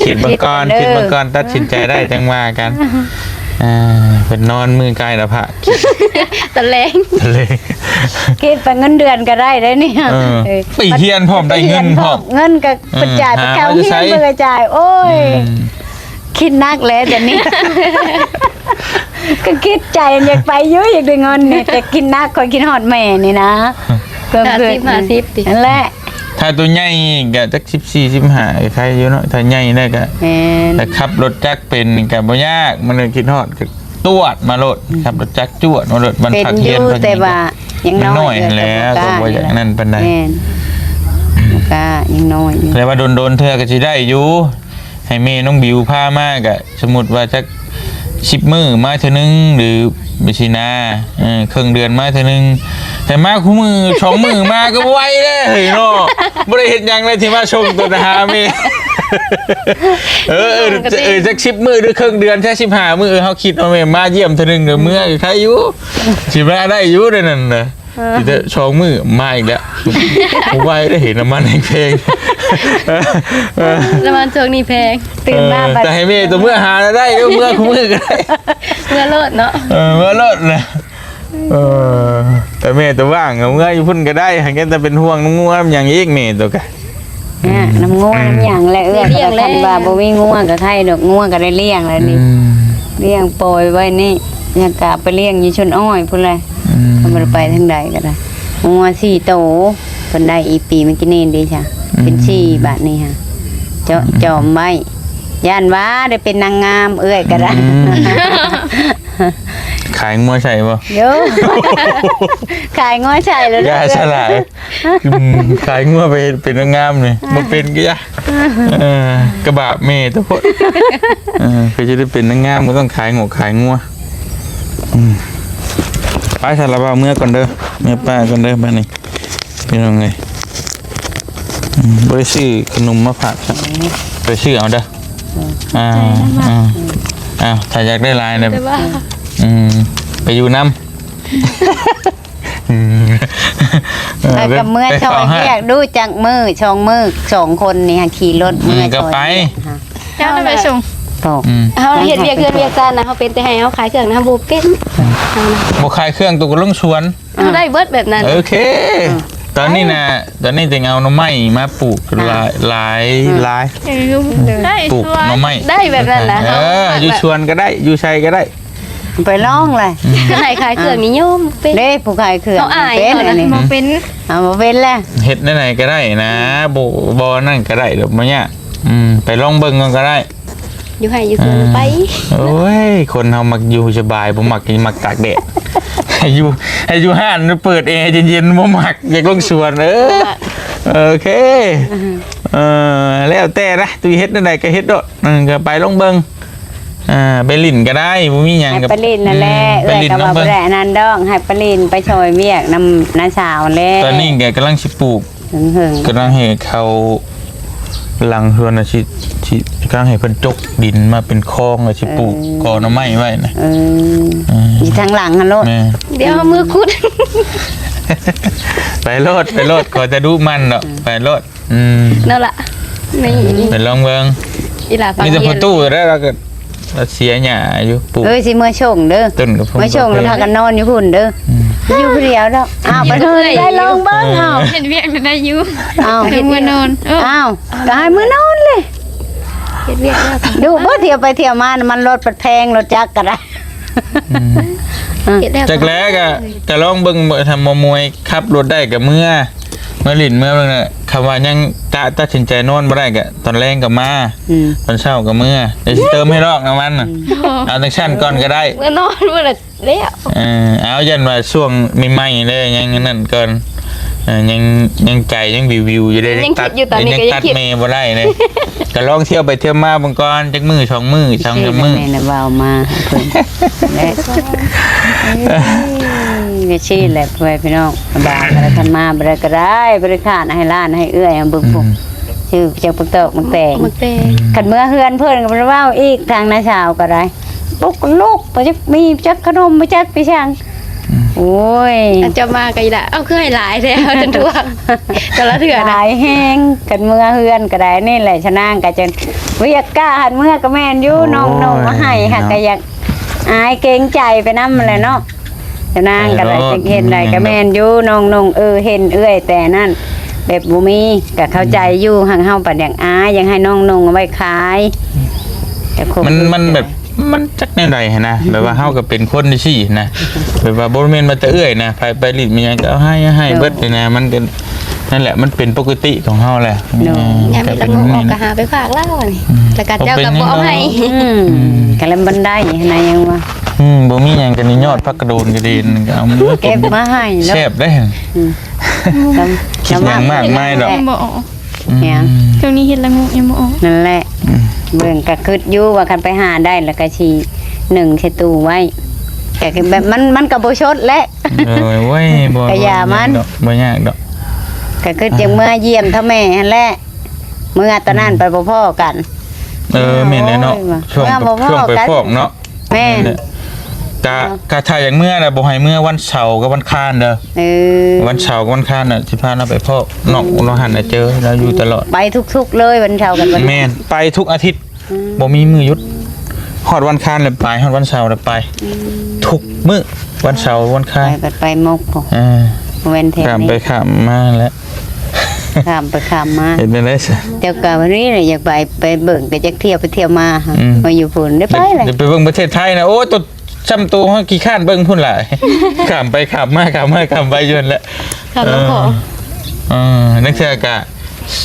ຄິດເບິ່ງກ່ອນ ຄິດເບິ່ງກ່ອນ ຕັດສິນໃຈໄດ້ຈັ່ງວ່າກັນ. ອ່າ ເພິ່ນນອນມື້ກາຍລະພະ ຕະແລງ ຕະແລງ ຄິດໄປເງິນເດືອນກໍໄດ້ເດ້ນີ້. ເອີ ເອີ ໄປຮຽນພ້ອມ ໄດ້ເງິນພ້ອມ ເງິນກໍ ເອີ ເພິ່ນຈ່າຍໄປເຂົ້າຮຽນ ເພິ່ນກໍຈ່າຍ. ໂອ້ຍ ອືມ ຄິດໜັກແລ້ວດຽວນີ້ ກໍຄິດໃຈຢາກໄປຢູ່ ຢາກໄດ້ເງິນນີ້ ແຕ່ຄິດໜັກ ຂ້ອຍຄິດຮອດແມ່ນີ້ນະ. ເພີ່ມຂຶ້ນ ຫ້າສິບ ຫ້າສິບ ຕິ ນັ້ນແຫຼະ. ຖ້າຕົວໃຫຍ່ກໍຈັກສິບສີ່ ສິບຫ້າ ກໍໄຄຢູ່ເນາະ. ຖ້າໃຫຍ່ແລ້ວກໍ ແມ່ນ ຖ້າຂັບລົດຈັກເປັນກໍບໍ່ຍາກ ມັນກໍຄິດຮອດກໍ ຕວດມາໂລດ ອືມ ຂັບລົດຈັກຈວດມາໂລດ. ບັນພັກຮຽນເພິ່ນ ແຕ່ວ່າຍັງນ້ອຍ ຍັງນ້ອຍຫັ້ນແຫຼະ ກໍບໍ່ຢາກນັ້ນປານໃດ. ແມ່ນ ອືມ ກໍຍັງນ້ອຍຢູ່ ແຕ່ວ່າດົນໆເທື່ອກໍຊິໄດ້ຢູ່. ໃຫ້ແມ່ນ້ອງບິວພາມາກໍ ສົມມຸດວ່າຈັກສິບມື້ມາເທື່ອໜຶ່ງ ຫຼື ໄປຊີ້ນາ ເອີ ເຄິ່ງເດືອນມາເທື່ອໜຶ່ງ. ແຕ່ມາຄູ່ມື້ ສອງມື້ມາກໍບໍ່ໄຫວເດ້ເຮີ້ຍເນາະ. ບໍ່ໄດ້ເຮັດຫຍັງເລີຍ ທີ່ມາສົ່ງຕົວນະຫາແມ່. ເອີ ເອີ ຈັກສິບມື້ ຫຼື ເຄິ່ງເດືອນ ແທ້ ສິບຫ້າມື້ ເຮົາຄິດວ່າແມ່ມາຢ້ຽມເທື່ອໜຶ່ງກໍເມືອ ໄຄຢູ່ ຊິມາໄດ້ຢູ່ໃນນັ້ນນະ. ເອີ ມີແຕ່ສອງມື້ມາອີກແລ້ວ. ບໍ່ໄຫວເດ້ ເຫັນນ້ຳມັນແພງໆ. ນ້ຳມັນຊ່ວງນີ້ແພງ. ຕື່ນມາ ເອີ ບັດ ແຕ່ໃຫ້ແມ່ໂຕເມືອຫາໄດ້ ເມືອຄູ່ມື້ກໍໄດ້ ເມືອໂລດເນາະ. ເອີ ເມືອໂລດນະ. ເອີ ແຕ່ແມ່ໂຕວ່າງກໍເມືອຢູ່ພຸ້ນກໍໄດ້ ຫາກແຕ່ເປັນຫ່ວງນຳງົວນຳຫຍັງອີກ ແມ່ໂຕກະ ອືມ ນະ ນຳງົວນຳຫຍັງແຫຼະເອື້ອຍ. ຄັນວ່າບໍ່ມີງົວກໍໄຄດອກ ງົວກໍໄດ້ລ້ຽງແລ້ວນີ້. ອືມ ລ້ຽງປ່ອຍໄວ້ນີ້ ຍັງກະໄປລ້ຽງຢູ່ຊົນອ້ອຍພຸ້ນແຫຼະ. ອືມ ກໍບໍ່ໄດ້ໄປທາງໃດກໍໄດ້. ງົວສີ່ໂຕ ເພິ່ນໄດ້ອີ່ປີເມື່ອກີ້ນີ້ເດ້ຊະ ອືມ ເປັນສີ່ບາດນີ້ຫະ ເຈາະ ອືມ ຈອມໄວ້ ຢ້ານວ່າໄດ້ເປັນນາງງາມ ເອື້ອຍກໍໄດ້. ອືມ ຂາຍງົວໃສ່ບໍ່? ໂຢ ຂາຍງົວໃສ່ແລ້ວ ຢ່າສະຫຼາຍ. ອືມ ຂາຍງົວໄປເຮັດເປັນນາງງາມນີ້ ອ່າ ບໍ່ເປັນກໍຢ່າ. ເອີ ກະບາບແມ່ຕົວໂພດ. ເອີ ເພື່ອຈະໄດ້ເປັນນາງງາມກໍຕ້ອງຂາຍງົວ ຂາຍງົວ. ອືມ ໄປ ສາລະບ່າວ ເມືອກ່ອນເດີ ເມືອປ້າກ່ອນເດີບາດນີ້ ພີ່ນ້ອງເອີຍ. ອືມ ບໍ່ໄດ້ຊື້ຂະໜົມມາຝາກ ໄປຊື້ເອົາເດີ. ອ່າ ອ່າ ອ້າວ ຖ້າຢາກໄດ້ຫຼາຍນະ ອືມ ໄປຢູ່ນຳ. ອືມ ແລ້ວກໍເມືອຊ່ອຍວຽກດູຈັກມື້ ສອງມື້ ສອງຄົນນີ້ຫາຂີ່ລົດເມືອ ອືມ ກໍໄປ ຊ່ອຍວຽກຫາ ເຈົ້ານະໄປສົ່ງ. ອືມ ເຮົາເຮັດວຽກເຮືອນວຽກຊານນະ ເຮົາເປັນແຕ່ໃຫ້ເຮົາຂາຍເຄື່ອງນະ ເຮົາບໍ່ເປັນ. ອືມ ເຮົານະ ບໍ່ຂາຍເຄື່ອງໂຕກໍລົງສວນ ເຮົາໄດ້ເບິດແບບນັ້ນ. ໂອເຄ ອືມ ຕອນນີ້ນະ ຕອນນີ້ຈຶ່ງເອົາໜໍ່ໄມ້ມາປູກ ອ່າ ຫຼາຍ ຫຼາຍ ອືມ ຫຼາຍ ເອີ ໄດ້ ປູກໜໍ່ໄມ້ ໄດ້ແບບນັ້ນນະ. ເອີ ຢູ່ສວນກໍໄດ້ ຢູ່ໃສກໍໄດ້. ໄປລອງແຫຼະ ອືມ ຄັນໃຫ້ຂາຍເຄື່ອງນີ້ໂຍມເປັນເດ້ ຜູ້ຂາຍເຄື່ອງ ເຮົາອາຍ ເປັນ ເຮົານະ ອັນນີ້ ບໍ່ເປັນ ເອົາ ບໍ່ເປັນແຫຼະ. ເຮັດແນວໃດກໍໄດ້ນະ ບໍ່ ບໍ່ນັ້ນກໍໄດ້ດອກ ບໍ່ຍາກ. ອືມ ໄປລອງເບິ່ງກ່ອນກໍໄດ້ ຢູ່ໄຮ່ຢູ່ສວນ ເອີ ໄປ. ໂອ້ຍ ຄົນເຮົາມັກຢູ່ສະບາຍ ບໍ່ມັກ ມັກຕາກແດດ. ໃຫ້ຢູ່ ໃຫ້ຢູ່ຮ້ານເປີດແອເຢັນໆ ບໍ່ມັກ ຢາກລົງສວນ. ເອີ ບໍ່ມັກ ໂອເຄ ເອີ ແລ້ວແຕ່ນະ ຕຸ້ຍເຮັດແນວໃດກໍເຮັດໂລດ. ເອີ ກໍໄປລອງເບິ່ງ ອ່າ ໄປຫຼິ້ນກໍໄດ້ ບໍ່ມີຫຍັງ ໃຫ້ໄປຫຼິ້ນນັ້ນແຫຼະ. ອືມ ເອື້ອຍກໍວ່າບໍ່ໄດ້ອັນນັ້ນດອກ ໃຫ້ໄປຫຼິ້ນໄປຊ່ອຍວຽກນຳນ້າສາວແຫຼະ. ຕອນນີ້ກໍກຳລັງຊິປູກ ເຫິງໆ ກຳລັງເຮັດເຂົ້າຫຼັງເຮືອນນະ ຊິ ຊິກຳລັງໃຫ້ເພິ່ນຈົກດິນມາເປັນຄອງ ແລ້ວຊິປູກ ເອີ ກໍໜໍ່ໄມ້ໄວ້ນະ. ເອີ ເອີ ຢູ່ທາງຫຼັງຫັ້ນໂລດ. ແມ່ນ ດຽວເອົາມືຂຸດ ໄປໂລດ ໄປໂລດ ຂໍແຕ່ດຸໝັ່ນດອກ. ອືມ ໄປໂລດ. ອືມ ນັ້ນລະ ນີ້ ໄປລອງເບິ່ງ ອີຫຼ້າ ມີແຕ່ພໍ່ຕູ້ແລ້ວ ລາວກໍ ລາວເສຍຫຍ້າຢູ່ປູກ. ເອີຍ ຊິເມືອສົ່ງເດີ ຕົ້ນກະພົງ ເມືອສົ່ງແລ້ວພາກັນນອນຢູ່ພຸ້ນເດີ. ອືມ ຢູ່ຜູ້ດຽວດອກ. ອ້າວ ໄປເດີ ໄດ້ລອງເບິ່ງ. ເອີ ເອົາ ເຮັດວຽກໄດ້ຢູ່. ອ້າວ ໃຫ້ເມືອນອນ. ເອີ ອ້າວ ກໍໃຫ້ເມືອນອນເລີຍ ເຮັດວຽກແລ້ວ. ດຸບໍ່ ທຽວໄປທຽວມາ ນ້ຳມັນລົດພັດແພງ ລົດຈັກກໍໄດ້. ອືມ ເຮັດແລ້ວ ຈັກແລ້ວກະ ກະລອງເບິ່ງ ຖ້າໝໍມວຍຂັບລົດໄດ້ກະເມືອ ເມືອຫຼິ້ນເມືອເບິ່ງນະ. ເ ຖ້າວ່າຍັງກະຕັດສິນໃຈນອນບໍ່ໄດ້ກະຕອນແລງກໍມາ ອືມ ຕອນເຊົ້າກໍເມືອ ດຽວຊິເຕີມໃຫ້ດອກນ້ຳມັນນະ ອືມ ເອົາຈັ່ງຊັ້ນກ່ອນກໍໄດ້ ເມືອນອນມື້ລະ ແລ້ວ ເອີ ເອົາ ຢ້ານວ່າຊ່ວງໃໝ່ໆເດ້ ຍັງອັນນັ້ນກ່ອນ ເອີ ຍັງ ຍັງໃຈຍັງວິວໆຢູ່ເດ້ ຍັງຄິດຢູ່ຕອນນີ້ ຍັງຕັດ ຍັງຕັດແມ່ບໍ່ໄດ້ເດ້ ກໍລອງທ່ຽວໄປທ່ຽວມາເບິ່ງກ່ອນ ຈັກມື້ສອງມື້ ສອງສາມມື້ ແມ່ນເວົ້າມາໃຫ້ເພິ່ນ ແລະ ເອີ ຈັ່ງຊີ້ແຫຼະ ພໍ່ແມ່ພີ່ນ້ອງ ບາງກໍໄດ້ ຄັນມາບໍ່ໄດ້ກໍໄດ້ ບໍ່ໄດ້ຄ້ານໃຫ້ຫຼານໃຫ້ເອື້ອຍເບິ່ງ ອືມ ພຸ້ນ ຊື່ຈັກບັກຕອກບັກແຕງ ບັກແຕງ ອືມ ຄັນເມືອເຮືອນເພິ່ນກໍບໍ່ໄດ້ເວົ້າອີກ ທາງນ້າສາວກໍໄດ້ ປຸກລູກບໍ່ຈັກມີຈັກຂະໜົມ ບໍ່ຈັກໄປຊ່າງ ອືມ ໂອ້ຍ ເຈົ້າມາກໍອີ່ຫຼະ ເອົາຄືໃຫ້ຫຼາຍແທ້ ເອົາຈົນຖ້ວງ ແຕ່ລະເທື່ອນະ ຫຼາຍແຮງ ຄັນເມືອເຮືອນກໍໄດ້ ນີ້ແຫຼະຊະນາງກໍຈົນ ວຽກກະຫັນເມືອກໍແມ່ນຢູ່ ໂອ້ຍ ນ້ອງໜຸ່ງມາໃຫ້ຫາກ ເນາະ ກໍຢາກອາຍເກງໃຈໄປນຳຫັ້ນແຫຼະເນາະ ຊະນາງກໍໄດ້ ເອີ ເຮັດໄດ້ກໍແມ່ນຢູ່ ນ້ອງໜຸ່ງ ເອີ ເຫັນເອື້ອຍແຕ່ນັ້ນ ແບບບໍ່ມີ ກໍເຂົ້າໃຈຢູ່ ຫາກເຮົາບັດຢາກອາຍ ຢາກໃຫ້ນ້ອງນຸ່ງເອົາໄວ້ຂາຍ ແຕ່ຄົງ ມັນ ມັນແບບ ມັນຈັກແນວໃດຫັ້ນນະ ແບບວ່າເຮົາກໍເປັນຄົນຈັ່ງຊີ້ນະ ແບບວ່າບໍ່ແມ່ນວ່າແຕ່ເອື້ອຍນະ ໃຜໄປຫຼິ້ນໄປຫຍັງກໍເອົາໃຫ້ ໃຫ້ເບິດນີ້ນະ ມັນກໍ ນັ້ນແຫຼະ ມັນເປັນປົກກະຕິຂອງເຮົາແຫຼະ ໂດຍ ເອີ ຍາມມີລະໂງກອືມ ອອກກໍຫາໄປຝາກລາວນີ້ ອືມ ແລ້ວກໍເຈົ້າກໍບໍ່ເອົາໃຫ້ ອືມ ອືມ ກໍລະມັນໄດ້ຫັ້ນນະ ຍັງວ່າ ອືມ ບໍ່ມີຫຍັງກໍນີ້ຍອດຜັກກະໂດນກະເດນ ກໍເອົາມາເກັບມາໃຫ້ເນາະ ແຊບເດ້ ອືມ ຄິດຫຍັງມາກມາຍດອກ ບໍ່ອອກ ອືມ ຫຍັງ ຊ່ວງນີ້ເຮັດລະໂງກຍັງບໍ່ອອກ ນັ້ນແຫຼະ ອືມ ເບິ່ງກໍຄິດຢູ່ວ່າຄັນໄປຫາໄດ້ແລ້ວກໍຊິໜຶ້ງໃສ່ຕູ້ໄວ້ ກໍຄືແບບມັນ ມັນກໍບໍ່ສົດແຫຼະ ເອີຍ ໂອ້ຍ ບໍ່ ກໍຢ່າມັນ ບໍ່ຍາກດອກ ບໍ່ຍາກດອກ ກໍຄືຈັ່ງເມືອຢ້ຽມເຖົ້າແມ່ຫັ້ນແຫຼະ ເມືອຕອນນັ້ນ ອືມ ໄປບໍ່ພໍ້ກັນ ເອີ ແມ່ນແຫຼະເນາະ ໂອ້ຍ ຊ່ວງ ເມືອບໍ່ພໍ້ກັນ ຊ່ວງໄປຟອກເນາະ ແມ່ນ ແມ່ນແຫຼະ ກະ ເອີ ກະຖ້າຢາກເມືອນະ ບໍ່ໃຫ້ເມືອວັນເສົາກັບວັນຄານເດີ ເອີ ວັນເສົາກັບວັນຄານນະ ຊິພາລາວໄປພໍ້ ນ້ອງລາວຫັ້ນນະ ເຈີລາວຢູ່ຕະຫຼອດ ໄປທຸກໆເລີຍ ວັນເສົາກັບວັນ ແມ່ນ ໄປທຸກອາທິດ ອືມ ບໍ່ມີມື້ຢຸດ ຮອດວັນຄານແລ້ວໄປ ຮອດວັນເສົາແລ້ວໄປ ອືມ ທຸກມື້ ວັນເສົາວັນຄານ ໄປ ໄປໝົກພຸ້ນ ເອີ ບໍ່ແມ່ນແຖວນີ້ ຂ້າມໄປຂ້າມມາແຫຼະ ຂ້າມໄປຂ້າມມາ ເຮັດແນວໃດຊະ ເຈົ້າກໍວັນນີ້ແຫຼະ ຢາກໄປ ໄປເບິ່ງ ກໍຢາກທ່ຽວໄປທ່ຽວມາ ອືມ ມາຢູ່ພຸ້ນ ໄດ້ໄປແຫຼະ ໄດ້ໄປເບິ່ງປະເທດໄທນະ ໂອ້ຍ ໂຕ ຊ່ຳໂຕເຮົາຂີ້ຄ້ານເບິ່ງພຸ້ນຫຼາຍ ຂ້າມໄປຂ້າມມາ ຂ້າມມາຂ້າມໄປຢູ່ຫັ້ນແຫຼະ ຂ້າມລຳຄອງ ເອີ ເອີ ນັກເທື່ອກະ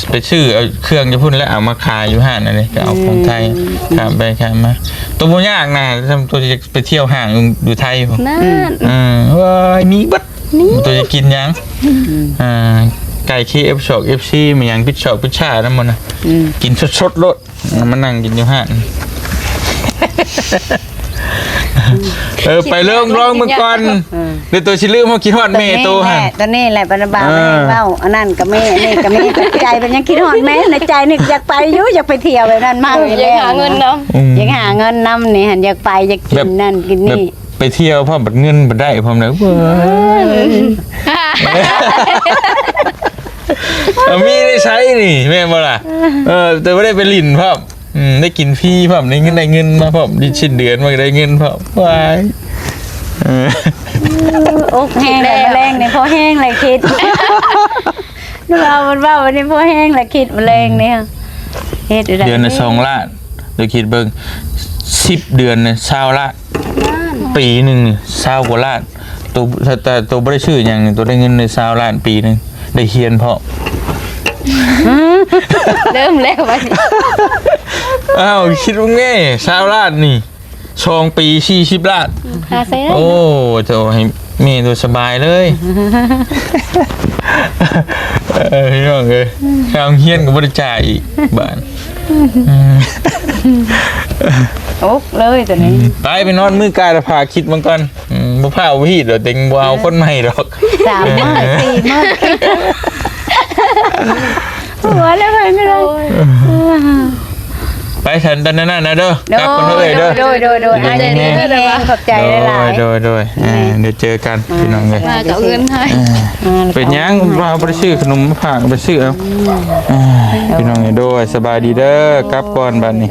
ໄປຊື້ເອົາເຄື່ອງຢູ່ພຸ້ນ ແລ້ວເອົາມາຂາຍຢູ່ຮ້ານອັນນີ້ ກໍເອົາຂອງໄທ ອືມ ຂ້າມໄປຂ້າມມາ ໂຕບໍ່ຍາກນະ ຊ່ຳໂຕຈະໄປທ່ຽວຫ້າງຢູ່ໄທພຸ້ນ ນັ້ນ ເອີ ເອີ ມີເບິດ ນີ້ ໂຕຈະກິນຫຍັງ ອືມ ອ່າ ໄກ່ ເຄເອັຟ ຊອກ ເອັຟຊີ ມີຫຍັງ ພິດຊອກພິດຊານຳມັນນະ ອືມ ກິນສົດໆໂລດ ມານັ່ງກິນຢູ່ຮ້ານ ເອີ ໄປເລີຍ ລອງເບິ່ງກ່ອນ ເອີ ດຽວໂຕຊິລືມ ເຮົາຄິດຮອດແມ່ໂຕຫັ້ນ ໂຕນີ້ແຫຼະ ໂຕນີ້ແຫຼະ ບັນດາບ່າວ ເອີ ແມ່ເວົ້າ ອັນນັ້ນກໍແມ່ ອັນນີ້ກໍແມ່ ໃຈມັນຍັງຄິດຮອດແມ່ ໃນໃຈນີ້ຢາກໄປຢູ່ ຢາກໄປທ່ຽວແບບນັ້ນ ມາ ຢາກຫາເງິນນຳ ອືມ ຢາກຫາເງິນນຳນີ້ຫັ້ນ ຢາກໄປ ຢາກກິນນັ້ນກິນນີ້ ແບບ ໄປທ່ຽວພ້ອມ ບັດເງິນບໍ່ໄດ້ພ້ອມແລ້ວ ເວີ້ຍ ເອີ ມີໄດ້ໃຊ້ນີ້ ແມ່ນບໍ່ລະ? ເອີ ແຕ່ບໍ່ໄດ້ໄປຫຼິ້ນພ້ອມ ອືມ ໄດ້ກິນຟຣີພ້ອມ ໄດ້ເງິນ ໄດ້ເງິນມາພ້ອມ ໄດ້ສິ້ນເດືອນມາກໍໄດ້ເງິນພ້ອມ ວ້າຍ ເອີ ອົກແຫ້ງແລ້ວ ແລ້ວ ມື້ແລງນີ້ພໍແຮງແລ້ວຄິດ ເວົ້າ ມັນເວົ້າ ວັນນີ້ພໍແຮງແລ້ວຄິດ ມື້ແລງນີ້ ອືມ ເຮັດໄດ້ ເດືອນລະສອງລ້ານ ເດີ ຄິດເບິ່ງ ສິບເດືອນນະ ຊາວລ້ານ ລ້ານ ປີໜຶ່ງນີ້ ຊາວກວ່າລ້ານ ໂຕ ແຕ່ ແຕ່ໂຕບໍ່ໄດ້ຊື້ຫຍັງ ໂຕໄດ້ເງິນໄດ້ຊາວລ້ານປີໜຶ່ງ ໄດ້ຮຽນພ້ອມ ເລີ່ມແລ້ວບັດນີ້ ອ້າວ ຄິດເບິ່ງແດ່ ຊາວລ້ານນີ້ ສອງປີ ສີ່ສິບລ້ານ ຫາໃຊ້ໄດ້ ໂອ້ ໂຕໃຫ້ແມ່ໂຕສະບາຍເລີຍ ເອີ ພີ່ນ້ອງເອີຍ ຄ່າໂຮງຮຽນກໍບໍ່ໄດ້ຈ່າຍອີກ ບາດ ອືມ ອົກເລີຍໂຕນີ້ ອືມ ໄປ ໄປນອນ ມື້ກາຍລະພາຄິດມັນກ່ອນ ອືມ ບໍ່ພາບໍ່ຮີດດອກ ເຕັງບໍ່ເອົາຄົນໃໝ່ດອກ ສາມມື້ ສີ່ມື້ ຫົວແລ້ວໄປບໍ່ໄດ້ ໂອ້ຍ ໄປຊັ້ນຕານນັ້ນນະເດີ ກັບຄົນເອີຍເດີ ໂດຍ ໂດຍ ໂດຍ ຢູ່ດີມີແຮງ ຂອບໃຈຫຼາຍໆ ໂດຍ ໂດຍ ໂດຍ ອ່າ ດຽວເຈີກັນ ພີ່ນ້ອງເອີຍ ມາກໍເອົາເງິນໃຫ້ ເປັນຫຍັງ ເຮົາບໍ່ໄດ້ຊື້ຂະໜົມມາຝາກ ໄປຊື້ເອົາ ອ່າ ພີ່ນ້ອງເອີຍ ໂດຍ ສະບາຍດີເດີ ກັບກ່ອນບັດນີ້